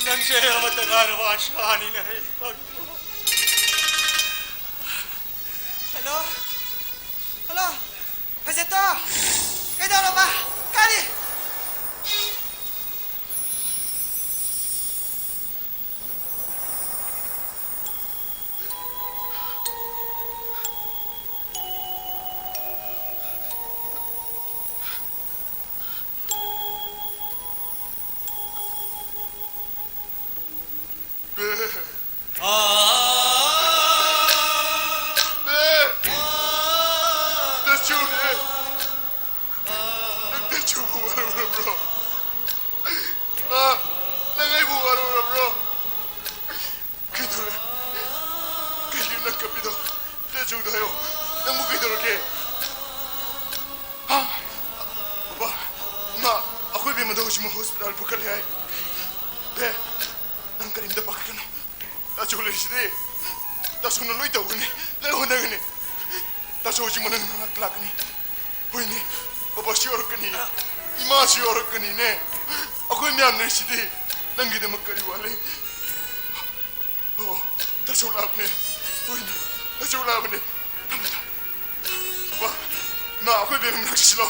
ꯅꯪꯁꯦ ꯑꯃꯠꯇ ꯉꯥꯏꯔꯕ ꯑꯥꯁꯥꯅꯤꯅꯦ꯫ ꯍꯦ ꯄ꯭ꯔꯚꯨ꯫ ꯍꯜꯂꯣ꯫ ꯍꯜꯂꯣ꯫ ꯐꯖꯦꯠꯇꯣ꯫ ꯀꯩꯗꯧꯔꯕ? ꯀꯔꯤ? ꯕꯦ꯫ ꯕꯦ꯫ ꯇꯥꯆꯧꯅꯦ꯫ ꯅꯪ ꯇꯥꯆꯧꯕꯨ ꯋꯥꯔꯧꯔꯕ꯭ꯔꯣ? ꯍꯥ? ꯅꯪ ꯑꯩꯕꯨ ꯋꯥꯔꯧꯔꯕ꯭ꯔꯣ? ꯀꯩꯗꯧꯔꯦ? ꯀꯩꯒꯤꯅꯣ ꯅꯪ ꯀꯞꯄꯤꯗꯣ? ꯇꯥꯆꯧꯗ ꯍꯥꯏꯌꯣ꯫ ꯅꯪꯕꯨ ꯀꯩꯗꯧꯔꯒꯦ? ꯍꯥ? ꯕꯕꯥ, ꯏꯃꯥ, ꯑꯩꯈꯣꯏ ꯕꯦꯝꯃꯗꯣ ꯍꯧꯖꯤꯛꯃꯛ ꯍꯣꯁꯄꯤꯇꯥꯜ ꯄꯨꯈꯠꯂꯦ ꯍꯥꯏ꯫ ꯕꯦ, ꯅꯪ ꯀꯔꯤꯝꯇ ꯄꯥꯈꯠꯀꯅꯨ꯫ ꯇꯥꯆꯧ ꯂꯩꯔꯤꯁꯤꯗꯤ꯫ ꯇꯥꯆꯧꯅ ꯂꯣꯏ ꯇꯧꯒꯅꯤ, ꯂꯣꯏ ꯍꯣꯠꯅꯒꯅꯤ꯫ ꯇꯥꯆꯧ ꯍꯧꯖꯤꯛꯃꯛ ꯅꯪ ꯃꯅꯥꯛꯇ ꯂꯥꯛꯀꯅꯤ꯫ ꯍꯣꯏꯅꯦ, ꯕꯕꯥꯁꯨ ꯌꯥꯎꯔꯛꯀꯅꯤ, ꯏꯃꯥꯁꯨ ꯌꯥꯎꯔꯛꯀꯅꯤꯅꯦ꯫ ꯑꯩꯈꯣꯏ ꯃꯌꯥꯝ ꯂꯩꯔꯤꯁꯤꯗꯤ꯫ ꯅꯪꯒꯤꯗꯃꯛ ꯀꯔꯤ ꯋꯥꯠꯂꯤ? ꯑꯣ, ꯇꯥꯆꯧ ꯂꯥꯛꯄꯅꯦ꯫ ꯍꯣꯏꯅꯦ, ꯇꯥꯆꯧ ꯂꯥꯛꯄꯅꯦ꯫ ꯊꯝꯃꯦ, ꯊꯝꯃꯦ꯫ ꯕꯕꯥ, ꯏꯃꯥ, ꯑꯩꯈꯣꯏ ꯕꯦꯝ ꯂꯥꯛꯁꯤꯜꯂꯣ꯫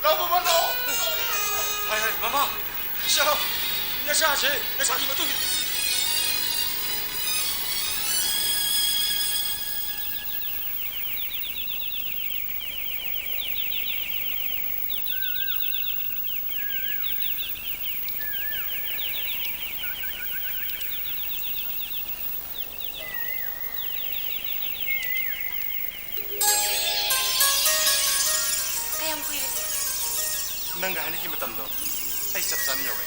ꯂꯥꯛꯑꯣ, ꯕꯕꯥ, ꯂꯥꯛꯑꯣ꯫ ꯍꯥꯏ, ꯍꯥꯏ, ꯃꯃꯥ, ꯏꯆꯥ, ꯅꯆꯥꯁꯦ, ꯅꯆꯥꯒꯤ ꯃꯇꯨꯡ ꯏꯜꯂꯨ꯫ ꯀꯌꯥꯝ ꯀꯨꯏꯔꯒꯦ? ꯅꯪꯒ ꯍꯥꯏꯅꯈꯤꯕ ꯃꯇꯝꯗꯣ ꯑꯩ ꯆꯞ ꯆꯥꯅ ꯌꯧꯔꯦ꯫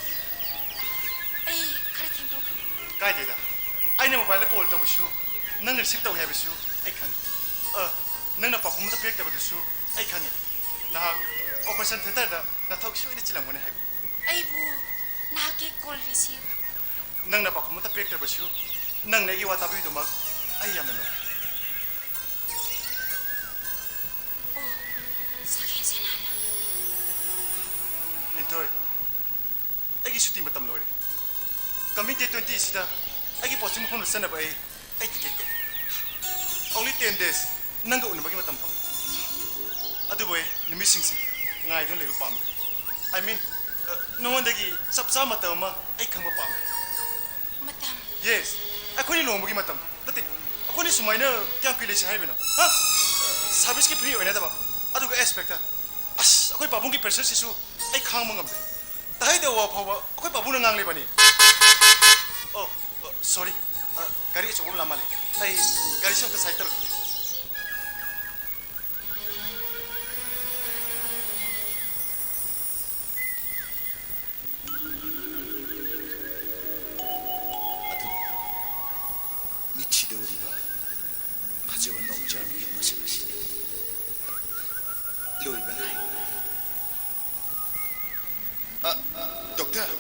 ꯑꯩ ꯈꯔ ꯊꯦꯡꯗꯣꯛꯈ꯭ꯔꯦ꯫ ꯀꯥꯏꯗꯦꯗ, ꯑꯩꯅ ꯃꯣꯕꯥꯏꯜꯗ ꯀꯣꯜ ꯇꯧꯕꯁꯨ ꯅꯪꯅ ꯔꯤꯁꯤꯞ ꯇꯧꯏ ꯍꯥꯏꯕꯁꯨ ꯑꯩ ꯈꯪꯉꯤ꯫ ꯑ, ꯅꯪꯅ ꯄꯥꯎꯈꯨꯝ ꯑꯃꯠꯇ ꯄꯤꯔꯛꯇꯕꯗꯨꯁꯨ ꯑꯩ ꯈꯪꯉꯤ꯫ ꯅꯍꯥꯛ ꯑꯣꯄꯔꯦꯁꯟ ꯊꯤꯌꯦꯇꯔꯗ ꯅꯊꯧ ꯁꯣꯏꯗꯅ ꯆꯤꯜꯂꯝꯒꯅꯤ ꯍꯥꯏꯕ꯫ ꯑꯩꯕꯨ ꯅꯍꯥꯛꯀꯤ ꯀꯣꯜ ꯔꯤꯁꯤꯞ꯫ ꯅꯪꯅ ꯄꯥꯎꯈꯨꯝ ꯑꯃꯠꯇ ꯄꯤꯔꯛꯇ꯭ꯔꯕꯁꯨ, ꯅꯪꯅ ꯑꯩꯒꯤ ꯋꯥ ꯇꯥꯕꯤꯕꯗꯨꯃꯛ ꯑꯩ ꯌꯥꯝꯅ ꯅꯨꯡꯉꯥꯏ꯫ ꯑꯣ, ꯁꯒꯦꯟꯁꯦ ꯂꯥꯟꯅ꯫ ꯂꯤꯟꯊꯣꯏ, ꯑꯩꯒꯤ ꯁꯨꯇꯤ ꯃꯇꯝ ꯂꯣꯏꯔꯦ꯫ Coming day twenty ꯁꯤꯗ ꯑꯩꯒꯤ posting ꯃꯐꯝꯗ ꯆꯠꯅꯕ ꯑꯩ ꯑꯩ ticket ꯀꯛꯑꯦ꯫ Only ten days ꯅꯪꯒ ꯎꯅꯕꯒꯤ ꯃꯇꯝ ꯐꯪꯉꯦ꯫ ꯑꯗꯨꯕꯨ ꯑꯩ ꯅꯨꯃꯤꯠꯁꯤꯡꯁꯦ ꯉꯥꯏꯗꯨꯅ ꯂꯩꯕ ꯄꯥꯝꯗꯦ꯫ I mean, ꯑ, ꯅꯉꯣꯟꯗꯒꯤ ꯆꯞ ꯆꯥꯕ ꯃꯇꯝ ꯑꯃ ꯑꯩ ꯈꯪꯕ ꯄꯥꯝꯃꯦ꯫ ꯃꯇꯝ? Yes, ꯑꯩꯈꯣꯏꯅꯤ ꯂꯨꯍꯣꯡꯕꯒꯤ ꯃꯇꯝ꯫ ꯅꯠꯇꯦ, ꯑꯩꯈꯣꯏꯅꯤ ꯁꯨꯃꯥꯏꯅ ꯀꯌꯥꯝ ꯀꯨꯏ ꯂꯩꯁꯦ ꯍꯥꯏꯕꯅꯣ? ꯍꯥ? Service ꯀꯤ free ꯑꯣꯏꯅꯗꯕ, ꯑꯗꯨꯒ inspector꯫ ꯑꯁ, ꯑꯩꯈꯣꯏ ꯄꯥꯕꯨꯡꯒꯤ pressure ꯁꯤꯁꯨ ꯑꯩ ꯈꯥꯡꯕ ꯉꯝꯗꯦ꯫ ꯇꯥꯍꯩꯗꯕ ꯋꯥ ꯐꯥꯎꯕ ꯑꯩꯈꯣꯏ ꯄꯥꯕꯨꯡꯅ ꯉꯥꯡꯂꯤꯕꯅꯤ꯫ ꯑꯣ, ꯑꯣ, sorry꯫ ꯑ, ꯒꯥꯔꯤ ꯑꯆꯧꯕ ꯑꯃ ꯂꯥꯛ ꯃꯥꯜꯂꯦ꯫ ꯑꯩ ꯒꯥꯔꯤꯁꯦ ꯑꯝꯇ side ꯇꯧꯔꯛꯈꯤꯒꯦ꯫ ꯑꯗꯨ ꯃꯤꯠꯁꯤꯗ ꯎꯔꯤꯕ ꯐꯖꯕ ꯅꯣꯡꯖꯥꯕꯤꯒꯤ ꯃꯁꯛ ꯑꯁꯤꯗꯤ ꯂꯣꯏꯕ ꯅꯥꯏ꯫ ꯑ, ꯗꯣꯛꯇꯔ,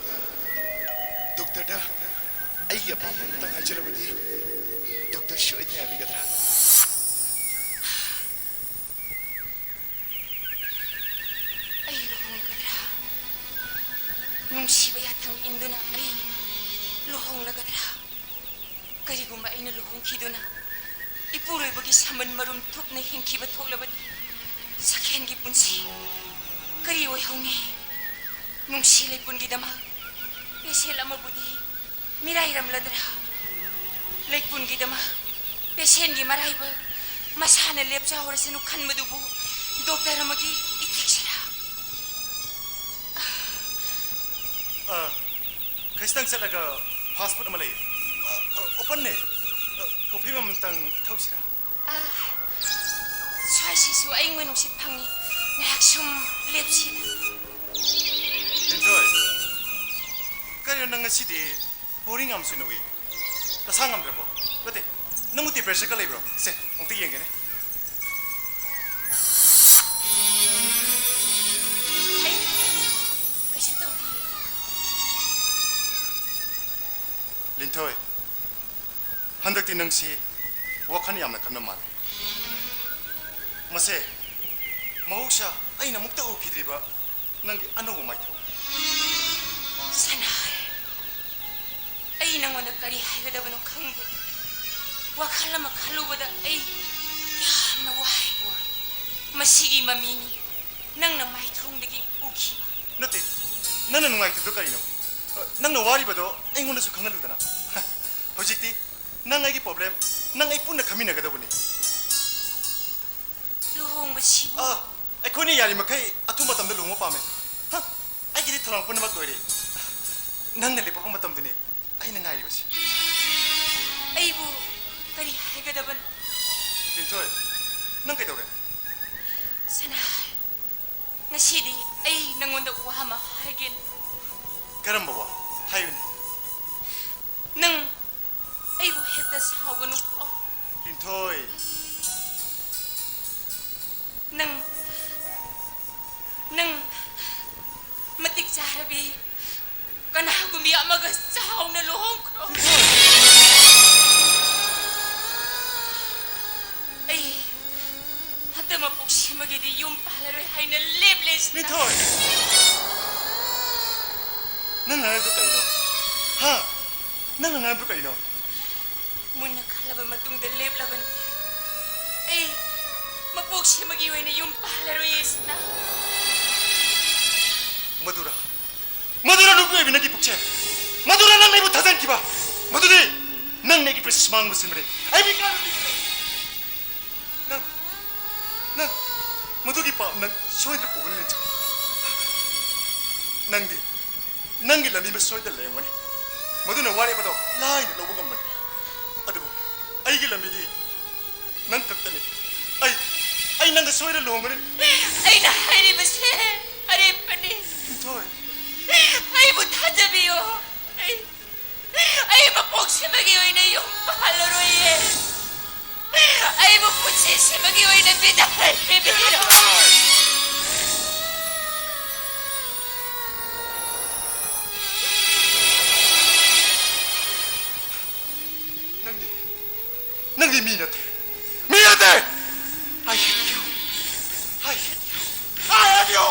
ꯗꯣꯛꯇꯔꯗ ꯑꯩꯒꯤ ꯑꯄꯥꯝꯕ ꯑꯃꯇꯪ ꯍꯥꯏꯖꯔꯕꯗꯤ ꯗꯣꯛꯇꯔ ꯁꯣꯏꯗꯅ ꯌꯥꯕꯤꯒꯗ꯭ꯔꯥ? ꯑꯩ ꯂꯨꯍꯣꯡꯂꯒꯗ꯭ꯔꯥ? ꯅꯨꯡꯁꯤꯕ ꯌꯥꯊꯪ ꯏꯟꯗꯨꯅ ꯑꯩ ꯂꯨꯍꯣꯡꯂꯒꯗ꯭ꯔꯥ? ꯀꯔꯤꯒꯨꯝꯕ ꯑꯩꯅ ꯂꯨꯍꯣꯡꯈꯤꯗꯨꯅ ꯏꯄꯨꯔꯣꯏꯕꯒꯤ ꯁꯃꯟ ꯃꯔꯨꯝ ꯊꯨꯞꯅ ꯍꯤꯡꯈꯤꯕ ꯊꯣꯛꯂꯕꯗꯤ ꯁꯛꯍꯦꯟꯒꯤ ꯄꯨꯟꯁꯤ ꯀꯔꯤ ꯑꯣꯏꯍꯧꯅꯤ? ꯅꯨꯡꯁꯤ ꯂꯩꯄꯨꯟꯒꯤꯗꯃꯛ ꯄꯦꯁꯦꯜ ꯑꯃꯕꯨꯗꯤ ꯃꯤꯔꯥꯏꯔꯝꯂꯗ꯭ꯔꯥ? ꯂꯩꯄꯨꯟꯒꯤꯗꯃꯛ ꯄꯦꯁꯦꯟꯒꯤ ꯃꯔꯥꯏꯕꯛ ꯃꯁꯥꯅ ꯂꯦꯞꯆꯍꯧꯔꯁꯅꯨ ꯈꯟꯕꯗꯨꯕꯨ ꯗꯣꯛꯇꯔ ꯑꯃꯒꯤ ꯏꯊꯤꯛꯁꯤꯔꯥ? ꯑ, ꯈꯖꯤꯛꯇꯪ ꯆꯠꯂꯒ fast food ꯑꯃ ꯂꯩꯌꯦ꯫ ꯑ, ꯑ, open ꯅꯦ꯫ ꯑ, coffee ꯑꯃꯇꯪ ꯊꯛꯎꯁꯤꯔꯥ? ꯑ, ꯁ꯭ꯋꯥꯏꯁꯤꯁꯨ ꯑꯏꯪꯕ ꯅꯨꯡꯁꯤꯠ ꯐꯪꯉꯤ꯫ ꯉꯥꯏꯍꯥꯛ ꯁꯨꯝ ꯂꯦꯞꯁꯤꯗ꯫ ꯂꯤꯟꯊꯣꯏ, ꯀꯔꯤꯅꯣ ꯅꯪ ꯉꯁꯤꯗꯤ boring ꯌꯥꯝ ꯆꯨꯏꯅ ꯎꯏ? ꯅꯁꯥ ꯉꯝꯗ꯭ꯔꯕꯣ? ꯅꯠꯇꯦ, ꯅꯪꯕꯨ temperatureꯒ ꯂꯩꯕ꯭ꯔꯣ? ꯁꯦ, ꯑꯃꯨꯛꯇ ꯌꯦꯡꯒꯦꯅꯦ꯫ ꯑꯩ ꯀꯩꯁꯨ ꯇꯧꯗꯤꯌꯦ꯫ ꯂꯤꯟꯊꯣꯏ, ꯍꯟꯗꯛꯇꯤ ꯅꯪꯁꯤ ꯋꯥꯈꯜ ꯌꯥꯝꯅ ꯈꯟꯕ ꯃꯥꯜꯂꯦ꯫ ꯃꯁꯦ ꯃꯍꯧꯁꯥ ꯑꯩꯅ ꯑꯃꯨꯛꯇ ꯎꯈꯤꯗ꯭ꯔꯤꯕ ꯅꯪꯒꯤ ꯑꯅꯧꯕ ꯃꯥꯏꯊꯣꯡ꯫ ꯁꯅꯥꯍꯜ, ꯀꯔꯤ ꯍꯥꯏꯒꯗꯕꯅꯣ ꯈꯪꯗꯦ꯫ ꯋꯥꯈꯜ ꯑꯃ ꯈꯜꯂꯨꯕꯗ ꯑꯩ ꯌꯥꯝꯅ ꯋꯥꯏ꯫ ꯃꯁꯤꯒꯤ ꯃꯃꯤꯅꯤ ꯅꯪꯅ ꯃꯥꯏꯊꯣꯡꯗꯒꯤ ꯎꯈꯤꯕ꯫ ꯅꯠꯇꯦ, ꯅꯪꯅ ꯅꯨꯡꯉꯥꯏꯇ꯭ꯔꯤꯗꯣ ꯀꯔꯤꯅꯣ? ꯑ, ꯅꯪꯅ ꯋꯥꯔꯤꯕꯗꯣ ꯑꯩꯉꯣꯟꯗꯁꯨ ꯈꯪꯍꯜꯂꯨꯗꯅ꯫ ꯍ, ꯍꯧꯖꯤꯛꯇꯤ ꯅꯪ ꯑꯩꯒꯤ problem, ꯅꯪ ꯑꯩ ꯄꯨꯟꯅ ꯈꯪꯃꯤꯟꯅꯒꯗꯕꯅꯤ꯫ ꯂꯨꯍꯣꯡꯕꯁꯤꯕꯨ? ꯑ, ꯑꯩꯈꯣꯏꯅ ꯌꯥꯔꯤꯃꯈꯩ ꯑꯊꯨꯕ ꯃꯇꯝꯗ ꯂꯨꯍꯣꯡꯕ ꯄꯥꯝꯃꯦ꯫ ꯍ, ꯑꯩꯒꯤꯗꯤ ꯊꯧꯔꯥꯡ ꯄꯨꯝꯅꯃꯛ ꯂꯣꯏꯔꯦ꯫ ꯅꯪꯅ ꯂꯦꯞꯄꯛꯄ ꯃꯇꯝꯗꯨꯅꯤ ꯑꯩꯅ ꯉꯥꯏꯔꯤꯕꯁꯤ꯫ ꯑꯩꯕꯨ ꯀꯔꯤ ꯍꯥꯏꯒꯗꯕꯅꯣ? ꯂꯤꯟꯊꯣꯏ, ꯅꯪ ꯀꯩꯗꯧꯔꯦ? ꯁꯅꯥ, ꯉꯁꯤꯗꯤ ꯑꯩ ꯅꯉꯣꯟꯗ ꯋꯥ ꯑꯃ ꯍꯥꯏꯒꯦꯅ꯫ ꯀꯔꯝꯕ ꯋꯥ? ꯍꯥꯏꯌꯨꯅꯦ꯫ ꯅꯪ ꯑꯩꯕꯨ ꯍꯦꯛꯇ ꯁꯥꯎꯒꯅꯨꯀꯣ꯫ ꯂꯤꯟꯊꯣꯏ꯫ ꯅꯪ, ꯅꯪ ꯃꯇꯤꯛ ꯆꯥꯔꯕꯤ ꯀꯅꯥꯒꯨꯝꯕꯤ ꯑꯃꯒ ꯆꯥꯎꯅ ꯂꯨꯍꯣꯡꯈ꯭ꯔꯣ꯫ ꯑꯩ ꯍꯟꯗꯛ ꯃꯄꯣꯛꯁꯤꯃꯒꯤꯗꯤ ꯌꯨꯝ ꯄꯥꯜꯂꯔꯣꯏ ꯍꯥꯏꯅ ꯂꯦꯞꯂꯦ, ꯁꯤꯗ꯫ ꯂꯤꯟꯊꯣꯏ! ꯅꯪ ꯍꯥꯏꯔꯤꯗꯣ ꯀꯩꯅꯣ? ꯍꯥ? ꯅꯪꯅ ꯉꯥꯡꯕ ꯀꯩꯅꯣ? ꯃꯨꯟꯅ ꯈꯜꯂꯕ ꯃꯇꯨꯡꯗ ꯂꯦꯞꯂꯕꯅꯤ꯫ ꯑꯩ ꯃꯄꯣꯛꯁꯤꯃꯒꯤ ꯑꯣꯏꯅ ꯌꯨꯝ ꯄꯥꯜꯂꯔꯣꯏꯌꯦ, ꯁꯤꯅ꯫ ꯃꯗꯨꯔ? ꯃꯗꯨꯔ ꯅꯨꯄꯤ ꯑꯣꯏꯕꯤ ꯅꯪꯒꯤ ꯄꯨꯛꯆꯦꯜ? ꯃꯗꯨꯔ ꯅꯪꯅ ꯑꯩꯕꯨ ꯊꯥꯖꯤꯟꯈꯤꯕ? ꯃꯗꯨꯗꯤ ꯅꯪꯅ ꯑꯩꯒꯤ ꯄ꯭ꯔꯦꯁꯤꯁ ꯃꯥꯡꯕ ꯁꯤꯟꯕꯅꯤ꯫ ꯑꯩꯕꯨ ꯏꯀꯥꯏꯕ ꯄꯤꯕꯅꯤ꯫ ꯅꯪ, ꯅꯪ, ꯃꯗꯨꯒꯤ ꯄꯥꯞ ꯅꯪ ꯁꯣꯏꯗꯅ ꯄꯣꯛꯀꯅꯤ, ꯂꯤꯟꯊꯣꯏ꯫ ꯅꯪꯗꯤ ꯅꯪꯒꯤ ꯂꯝꯕꯤ ꯑꯃ ꯁꯣꯏꯗꯅ ꯂꯩꯔꯝꯒꯅꯤ꯫ ꯃꯗꯨꯅ ꯋꯥꯔꯦꯞ ꯑꯗꯣ ꯂꯥꯏꯅ ꯂꯧꯕ ꯉꯝꯕꯅꯤ꯫ ꯑꯗꯨꯕꯨ ꯑꯩꯒꯤ ꯂꯝꯕꯤꯗꯤ ꯅꯪ ꯈꯛꯇꯅꯤ꯫ ꯑꯩ, ꯑꯩ ꯅꯪꯒ ꯁꯣꯏꯗꯅ ꯂꯨꯍꯣꯡꯒꯅꯤ꯫ ꯑꯩꯅ ꯍꯥꯏꯔꯤꯕꯁꯦ ꯑꯔꯦꯝꯕꯅꯤ꯫ ꯂꯤꯟꯊꯣꯏ꯫ ꯑꯩꯕꯨ ꯊꯥꯖꯕꯤꯌꯨ꯫ ꯑꯩ ꯑꯩ ꯃꯄꯣꯛꯁꯤꯃꯒꯤ ꯑꯣꯏꯅ ꯌꯨꯝ ꯄꯥꯜꯂꯔꯣꯏꯌꯦ꯫ ꯑꯩꯕꯨ ꯄꯨꯟꯁꯤꯁꯤꯃꯒꯤ ꯑꯣꯏꯅ ꯕꯤꯗꯥꯏ ꯄꯤꯕꯤꯔꯣ꯫ ꯅꯪꯗꯤ, ꯅꯪꯗꯤ ꯃꯤ ꯅꯠꯇꯦ꯫ ꯃꯤ ꯅꯠꯇꯦ! I hate you. I hate you. I hate you!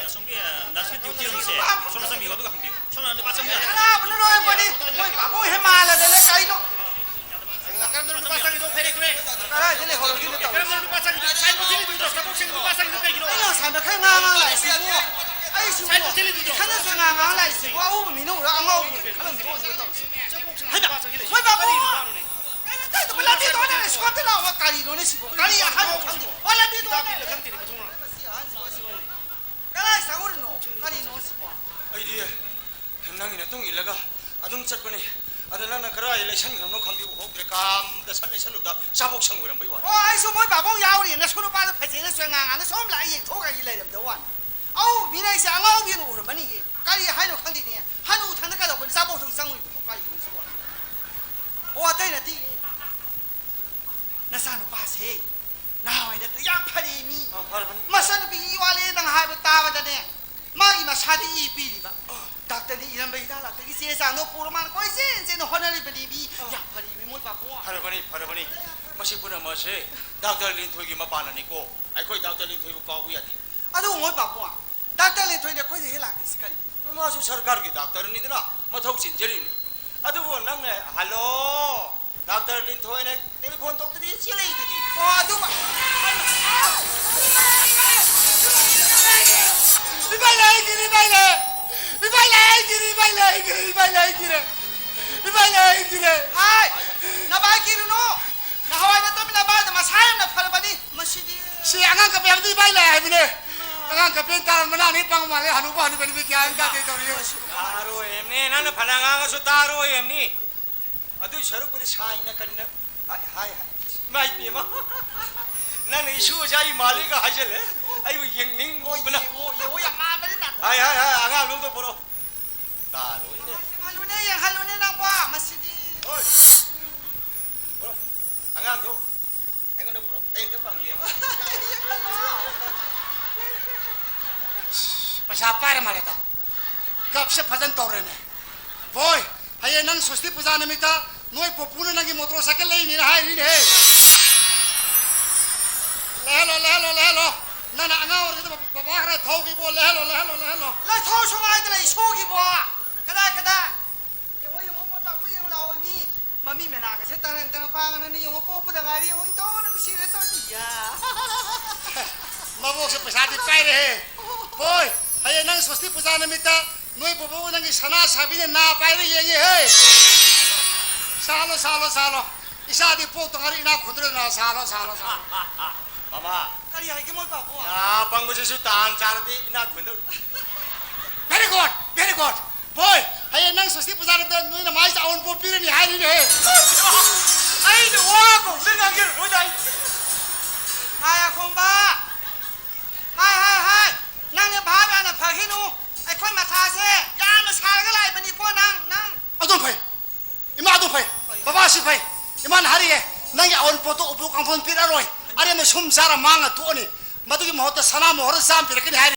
ꯑꯁꯣꯝꯒꯤ ꯅꯔꯁꯀꯤ ꯗ꯭ꯌꯨꯇꯤ ꯔꯨꯝꯁꯦ ꯁꯣꯝꯗ ꯆꯪꯕꯤꯌꯨ, ꯑꯗꯨꯒ ꯍꯪꯕꯤꯌꯨ꯫ ꯁꯣꯝꯗ ꯅꯨꯄꯥ ꯆꯪꯕꯤꯌꯨ꯫ ꯀꯅꯥꯕꯨꯅꯣ ꯂꯣꯏꯔꯕꯅꯤ? ꯃꯣꯏ ꯄꯥꯕꯨꯡ ꯍꯦꯛ ꯃꯥꯜꯂꯗꯅ ꯀꯩꯅꯣ? ꯀꯔꯝꯕꯅꯣ ꯅꯨꯄꯥ ꯆꯪꯉꯤꯗꯣ? ꯐꯦꯔꯦ ꯈꯨꯔꯦ꯫ ꯀꯗꯥꯏꯗ ꯂꯩꯍꯧꯔꯒꯦꯅꯦ ꯇꯧꯔꯤꯁꯦ? ꯀꯔꯝꯕꯅꯣ ꯅꯨꯄꯥ ꯆꯪꯉꯤꯗꯣ? ꯁꯥꯏꯟꯕꯣꯔꯗ ꯊꯦꯠꯂꯤꯗꯨꯗꯣ, ꯁꯥꯏꯟꯕꯣꯔꯗ ꯊꯦꯠꯂꯤꯗꯨ ꯅꯨꯄꯥ ꯆꯪꯉꯤꯗꯣ ꯀꯩꯒꯤꯅꯣ? ꯑꯩꯅ ꯉꯁꯥꯏ ꯃꯈꯩ ꯉꯥꯡꯉ ꯂꯥꯛꯏꯁꯤꯕꯨ? ꯑꯩꯁꯤꯕꯨ ꯁꯥꯏꯟꯕꯣꯔꯗ ꯊꯦꯠꯂꯤꯗꯨꯗꯣ꯫ ꯏꯊꯟꯗꯁꯨ ꯉꯥꯡꯉ ꯂꯥꯛꯏꯁꯤꯕꯨ? ꯑꯎꯕ ꯃꯤꯅ ꯎꯔ ꯑꯉꯥꯎꯕꯤ ꯈꯜꯂꯝꯗꯣꯏꯅꯦ ꯇꯧꯔꯤꯁꯦ꯫ ꯍꯩꯃꯥ! ꯃꯣꯏ ꯄꯥꯕꯨꯡ! ꯀꯩꯅꯣ ꯇꯧꯏꯗꯨꯕꯨ? ꯂꯝꯕꯤꯗ ꯑꯣꯟꯅꯔꯦ, ꯁꯣꯝꯗ ꯂꯥꯛꯑꯣ꯫ ꯀꯔꯤꯅꯣꯅꯦ ꯁꯤꯕꯨ? ꯀꯔꯤ ꯑꯍꯥꯟꯕ ꯈꯪꯗꯦ? ꯑꯣ, ꯂꯝꯕꯤꯗ ꯑꯣꯟꯅꯔꯦ꯫ ꯃꯁꯤ ꯑꯍꯟꯁꯤꯕꯨ ꯑꯁꯤꯕꯨ꯫ ꯀꯗꯥꯏ ꯆꯪꯉꯨꯔꯤꯅꯣ? ꯀꯔꯤꯅꯣ ꯁꯤꯕꯣ? ꯑꯩꯗꯤ ꯅꯪꯒꯤ ꯃꯇꯨꯡ ꯏꯜꯂꯒ ꯑꯗꯨꯝ ꯆꯠꯄꯅꯤ꯫ ꯑꯗ ꯅꯪꯅ ꯀꯗꯥꯏꯗ ꯂꯩꯁꯟꯈ꯭ꯔꯕꯅꯣ ꯈꯪꯗꯦ, ꯎꯍꯧꯗ꯭ꯔꯦ꯫ ꯀꯥꯝꯗ ꯁꯠ ꯂꯩꯁꯜꯂꯨꯕꯗ ꯆꯥꯕꯣꯛ ꯁꯪ ꯑꯣꯏꯔꯝꯕꯩ ꯋꯥꯅꯤ꯫ ꯑꯣ, ꯑꯩꯁꯨ ꯃꯣꯏ ꯄꯥꯕꯨꯡ ꯌꯥꯎꯔꯤꯅ ꯁꯣ ꯅꯨꯄꯥꯗꯣ ꯐꯖꯩꯅ ꯆꯣꯏ ꯉꯥꯡꯉꯥꯅ ꯁꯣꯝ ꯂꯥꯛꯑ ꯌꯦꯡꯊꯣꯛꯑꯒ ꯑꯩ ꯂꯩꯔꯝꯗꯧ ꯋꯥꯅꯤ꯫ ꯑꯧ, ꯃꯤꯅ ꯑꯩꯁꯦ ꯑꯉꯥꯎꯕꯤꯅ ꯎꯔꯝꯃꯅꯤꯌꯦ꯫ ꯀꯔꯤ ꯍꯥꯏꯅꯣ ꯈꯪꯗꯦꯅꯦ꯫ ꯍꯅꯨ ꯊꯪꯗ ꯀꯩꯗꯧꯕꯅꯤ ꯆꯥꯕꯣꯛ ꯁꯪ ꯆꯪꯉꯨꯏꯗꯨꯕꯣ? ꯀꯔꯤꯅꯣ ꯁꯤꯕꯣ? ꯑꯣ, ꯑꯇꯩ ꯅꯠꯇꯦ꯫ ꯅꯆꯥꯅꯨꯄꯥꯁꯦ ꯅꯍꯥꯟꯋꯥꯏ ꯅꯠꯇ꯭ꯔ ꯌꯥꯝ ꯐꯔꯦ ꯃꯤ꯫ ꯑ, ꯐꯔꯕꯅꯤ꯫ ꯃꯆꯥꯅꯨꯄꯤꯒꯤ ꯋꯥꯂꯦꯗꯪ ꯍꯥꯏꯕ ꯇꯥꯕꯗꯅꯦ, ꯃꯥꯒꯤ ꯃꯁꯥꯗ ꯏ ꯄꯤꯔꯤꯕ꯫ ꯑ꯫ ꯗꯥꯛꯇꯔꯅ ꯏꯔꯝꯕ ꯍꯤꯗꯥꯛ ꯂꯥꯡꯊꯛꯀꯤ ꯆꯦ ꯆꯥꯡꯗꯣ ꯄꯨꯔ ꯃꯥꯅ ꯀꯣꯏꯆꯦꯟ ꯆꯦꯟꯅ ꯍꯣꯠꯅꯔꯤꯕꯅꯤ ꯃꯤ꯫ ꯑ꯫ ꯌꯥꯝ ꯐꯔꯦ ꯃꯤ ꯃꯣꯏ ꯄꯥꯕꯨꯡ꯫ ꯐꯔꯕꯅꯤ, ꯐꯔꯕꯅꯤ꯫ ꯃꯁꯤ ꯄꯨꯝꯅꯃꯛꯁꯦ ꯗꯥꯛꯇꯔ ꯂꯤꯟꯊꯣꯏꯒꯤ ꯃꯄꯥꯟꯅꯅꯤꯀꯣ꯫ ꯑꯩꯈꯣꯏ ꯗꯥꯛꯇꯔ ꯂꯤꯟꯊꯣꯏꯕꯨ ꯀꯥꯎꯕ ꯌꯥꯗꯦ꯫ ꯑꯗꯨꯕꯨ ꯃꯣꯏ ꯄꯥꯕꯨꯡ, ꯗꯥꯛꯇꯔ ꯂꯤꯟꯊꯣꯏꯅ ꯑꯩꯈꯣꯏꯗ ꯍꯦꯛ ꯂꯥꯛꯇ꯭ꯔꯤꯁꯤ ꯀꯔꯤꯒꯤꯅꯣ? ꯃꯥꯁꯨ ꯁꯔꯀꯥꯔꯒꯤ ꯗꯥꯛꯇꯔꯅꯤꯗꯅ ꯃꯊꯧ ꯆꯤꯟꯖꯔꯤꯕꯅꯤ꯫ ꯑꯗꯨꯕꯨ ꯅꯪꯅ, "ꯍꯜꯂꯣ, ꯗꯥꯛꯇꯔ ꯂꯤꯟꯊꯣꯏꯅ ꯇꯦꯂꯤꯐꯣꯟ ꯇꯧꯗꯗꯤ ꯆꯦꯜꯂꯛꯏꯗꯨꯗꯤ?" ꯑꯣ, ꯑꯗꯨꯃ-, ꯏꯃꯥꯏ ꯂꯩ, ꯑꯩꯒꯤꯅꯤ, ꯏꯃꯥꯏ ꯂꯩ! ꯏꯃꯥꯏ ꯂꯩ, ꯑꯩꯒꯤꯅꯤ, ꯏꯃꯥꯏ ꯂꯩ, ꯑꯩꯒꯤꯅꯤ, ꯏꯃꯥꯏ ꯂꯩ, ꯑꯩꯒꯤꯅꯤ! ꯏꯃꯥꯏ ꯂꯩ, ꯑꯩꯒꯤꯅꯤ! ꯍꯥꯏ! ꯅꯃꯥꯏ ꯀꯤꯔꯨꯅꯨ! ꯅꯍꯥꯟꯋꯥꯏ ꯅꯇꯣꯝ ꯅꯄꯥꯗ ꯃꯁꯥ ꯌꯥꯝꯅ ꯐꯔꯕꯅꯤ꯫ ꯃꯁꯤꯗꯤ꯫ ꯁꯤ ꯑꯉꯥꯡ ꯀꯞꯄꯦ ꯍꯥꯏꯕꯗꯤ ꯏꯃꯥꯏ ꯂꯩ ꯍꯥꯏꯕꯅꯦ꯫ ꯑꯉꯥꯡ ꯀꯞꯄꯦ ꯇꯥꯔ ꯃꯅꯥ ꯑꯅꯤ ꯄꯪ ꯃꯥꯜꯂꯦ, ꯍꯅꯨꯕ ꯍꯅꯨꯕꯤꯗꯤ ꯒ꯭ꯌꯥꯟ ꯇꯥꯗꯦ ꯇꯧꯔꯤꯁꯦ꯫ ꯇꯥꯔꯣꯏ ꯍꯥꯏꯕꯅꯦ, ꯅꯪꯅ ꯐꯅ ꯉꯥꯡꯉꯁꯨ ꯇꯥꯔꯣꯏ ꯍꯥꯏꯕꯅꯤ꯫ ꯑꯗꯨꯏ ꯁꯔꯨꯛꯄꯨꯗꯤ ꯁꯥꯏꯅ ꯀꯔꯤꯅ ꯍꯥꯏ, ꯍꯥꯏ, ꯍꯥꯏ꯫ ꯏꯃꯥ ꯏꯕꯦꯝꯃ, ꯅꯪꯅ ꯏꯁꯨ ꯑꯣꯖꯥ ꯏ ꯃꯥꯜꯂꯤꯒ ꯍꯥꯏꯖꯜꯂꯦ꯫ ꯑꯩꯕꯨ ꯌꯦꯡꯅꯤꯡꯕꯅ꯫ ꯌꯦꯡꯉꯣ, ꯌꯦꯡꯉꯣ, ꯌꯥꯝ ꯃꯥꯟꯕꯅꯤ ꯅꯥꯇꯣꯟ꯫ ꯍꯥꯏ, ꯍꯥꯏ, ꯍꯥꯏ, ꯑꯉꯥꯡꯗꯣ ꯑꯝꯇ ꯄꯨꯔꯛꯑꯣ꯫ ꯇꯥꯔꯣꯏꯅꯦ꯫ ꯌꯦꯡꯍꯜꯂꯨꯅꯦ, ꯌꯦꯡꯍꯜꯂꯨꯅꯦ ꯅꯪꯕꯣ, ꯃꯁꯤꯗꯤ꯫ ꯍꯣꯏ꯫ ꯄꯨꯔꯛꯑꯣ꯫ ꯑꯉꯥꯡꯗꯣ ꯑꯩꯉꯣꯟꯗ ꯄꯨꯔꯛꯑꯣ꯫ ꯑꯩ ꯑꯝꯇ ꯄꯥꯡꯒꯦ꯫ ꯄꯩꯁꯥ ꯄꯥꯏꯔ ꯃꯥꯜꯂꯦꯗ꯫ ꯀꯞꯁꯦ ꯐꯖꯅ ꯇꯧꯔꯦꯅꯦ꯫ ꯕꯣꯏ, ꯍꯌꯦꯡ ꯅꯪ ꯁ꯭ꯋꯁꯇꯤ ꯄꯨꯖꯥ ꯅꯨꯃꯤꯠꯇ ꯅꯣꯏ ꯄꯨꯄꯨꯅ ꯅꯪꯒꯤ ꯃꯣꯇꯣꯔ ꯁꯥꯏꯀꯜ ꯂꯩꯅꯤꯅ ꯍꯥꯏꯔꯤꯅꯦꯍꯦ꯫ ꯂꯩꯍꯜꯂꯣ, ꯂꯩꯍꯜꯂꯣ, ꯂꯩꯍꯜꯂꯣ꯫ ꯑꯉꯥꯡ ꯑꯣꯏꯔꯤꯉꯩꯗ ꯕꯕꯥ ꯈꯔ ꯊꯧꯈꯤꯕꯣ? ꯂꯩꯍꯜꯂꯣ, ꯂꯩꯍꯜꯂꯣ, ꯂꯩꯍꯜꯂꯣ꯫ ꯂꯩꯊꯣꯛ ꯁꯨꯡꯉꯥꯏꯗ ꯂꯩ, ꯁꯣꯛꯈꯤꯕꯣ꯫ ꯀꯗꯥꯏ, ꯀꯗꯥꯏ? ꯌꯦꯡꯉꯣ, ꯌꯦꯡꯉꯣ, ꯃꯣꯏ ꯄꯥꯕꯨꯡ ꯌꯦꯡꯉꯨ ꯂꯥꯛꯑꯣ, ꯃꯤ ꯃꯃꯤ ꯃꯅꯥꯒꯁꯦ ꯇꯔꯪ ꯇꯔꯪ ꯄꯥꯡꯉꯅꯅꯤ, ꯌꯦꯡꯉꯣ, ꯄꯣꯛꯄꯗ ꯉꯥꯏꯔꯤ, ꯌꯦꯡꯉꯣ, ꯏꯇꯣꯟ ꯅꯨꯡꯁꯤꯔꯦ ꯇꯧꯔꯤꯁꯦ꯫ ꯌꯥ꯫ ꯃꯕꯣꯛꯁꯦ ꯄꯩꯁꯥꯗꯤ ꯄꯥꯏꯔꯦꯍꯦ꯫ ꯕꯣꯏ, ꯍꯌꯦꯡ ꯅꯪ ꯁꯣꯁꯇꯤ ꯄꯨꯖꯥ ꯅꯨꯃꯤꯠꯇ ꯅꯣꯏ ꯕꯣꯕꯣꯛ ꯅꯪꯒꯤ ꯁꯅꯥ ꯁꯥꯕꯤꯅ ꯅꯥ ꯄꯥꯏꯔ ꯌꯦꯡꯉꯦꯍꯦ꯫ ꯁꯥꯂꯣ, ꯁꯥꯂꯣ, ꯁꯥꯂꯣ꯫ ꯏꯆꯥꯗꯤ ꯄꯣꯛꯇ ꯉꯥꯏꯔꯤ ꯏꯅꯥꯛ ꯈꯨꯟꯗ꯭ꯔꯗꯅ ꯁꯥꯂꯣ, ꯁꯥꯂꯣ, ꯁꯥꯂꯣ꯫ ꯃꯃꯥ꯫ ꯀꯔꯤ ꯍꯥꯏꯒꯦ ꯃꯣꯏ ꯄꯥꯕꯨꯡ? ꯅꯥ ꯄꯪꯕꯁꯤꯁꯨ ꯇꯥꯟ ꯆꯥꯔꯗꯤ ꯏꯅꯥꯛ ꯈꯨꯟꯗꯧ꯫ Very good, very good꯫ ꯕꯣꯏ, ꯍꯌꯦꯡ ꯅꯪ ꯁꯣꯁꯇꯤ ꯄꯨꯖꯥ ꯅꯨꯃꯤꯠꯇ ꯅꯣꯏꯅ ꯃꯥꯏꯁꯦ ꯑꯑꯣꯟꯄꯣꯠ ꯄꯤꯔꯅꯤ ꯍꯥꯏꯔꯤꯅꯦꯍꯦ꯫ ꯑꯩꯅ ꯋꯥ ꯀꯧꯕꯗ ꯉꯥꯡꯖꯔꯔꯣꯏꯗ ꯑꯩ꯫ ꯍꯥꯏ ꯑꯈꯣꯝꯕ꯫ ꯍꯥꯏ, ꯍꯥꯏ, ꯍꯥꯏ꯫ ꯅꯪꯅ ꯚꯥꯞ ꯌꯥꯝꯅ ꯐꯈꯤꯅꯨ꯫ ꯑꯩꯈꯣꯏ ꯃꯊꯥꯁꯦ ꯌꯥꯝꯅ ꯁꯥꯔꯒ ꯂꯥꯛꯏꯕꯅꯤꯀꯣ ꯅꯪ, ꯅꯪ꯫ ꯑꯗꯨꯝ ꯐꯩ꯫ ꯏꯃꯥ, ꯑꯗꯨꯝ ꯐꯩ꯫ ꯕꯕꯥ, ꯁꯤ ꯐꯩ꯫ ꯏꯃꯥꯅ ꯍꯥꯏꯔꯤꯌꯦ, "ꯅꯪꯒꯤ ꯑꯑꯣꯟꯄꯣꯠꯇꯣ ꯎꯄꯨ ꯀꯥꯡꯊꯣꯟ ꯄꯤꯔꯛꯑꯔꯣꯏ꯫ ꯑꯔꯦꯝꯕ ꯁꯨꯝ ꯆꯥꯔ ꯃꯥꯡꯉ ꯇꯣꯛꯑꯅꯤ꯫ ꯃꯗꯨꯒꯤ ꯃꯍꯨꯠꯇ ꯁꯅꯥ ꯃꯣꯍꯣꯔ ꯆꯥꯝ ꯄꯤꯔꯛꯀꯅꯤ" ꯍꯥꯏꯔꯤ꯫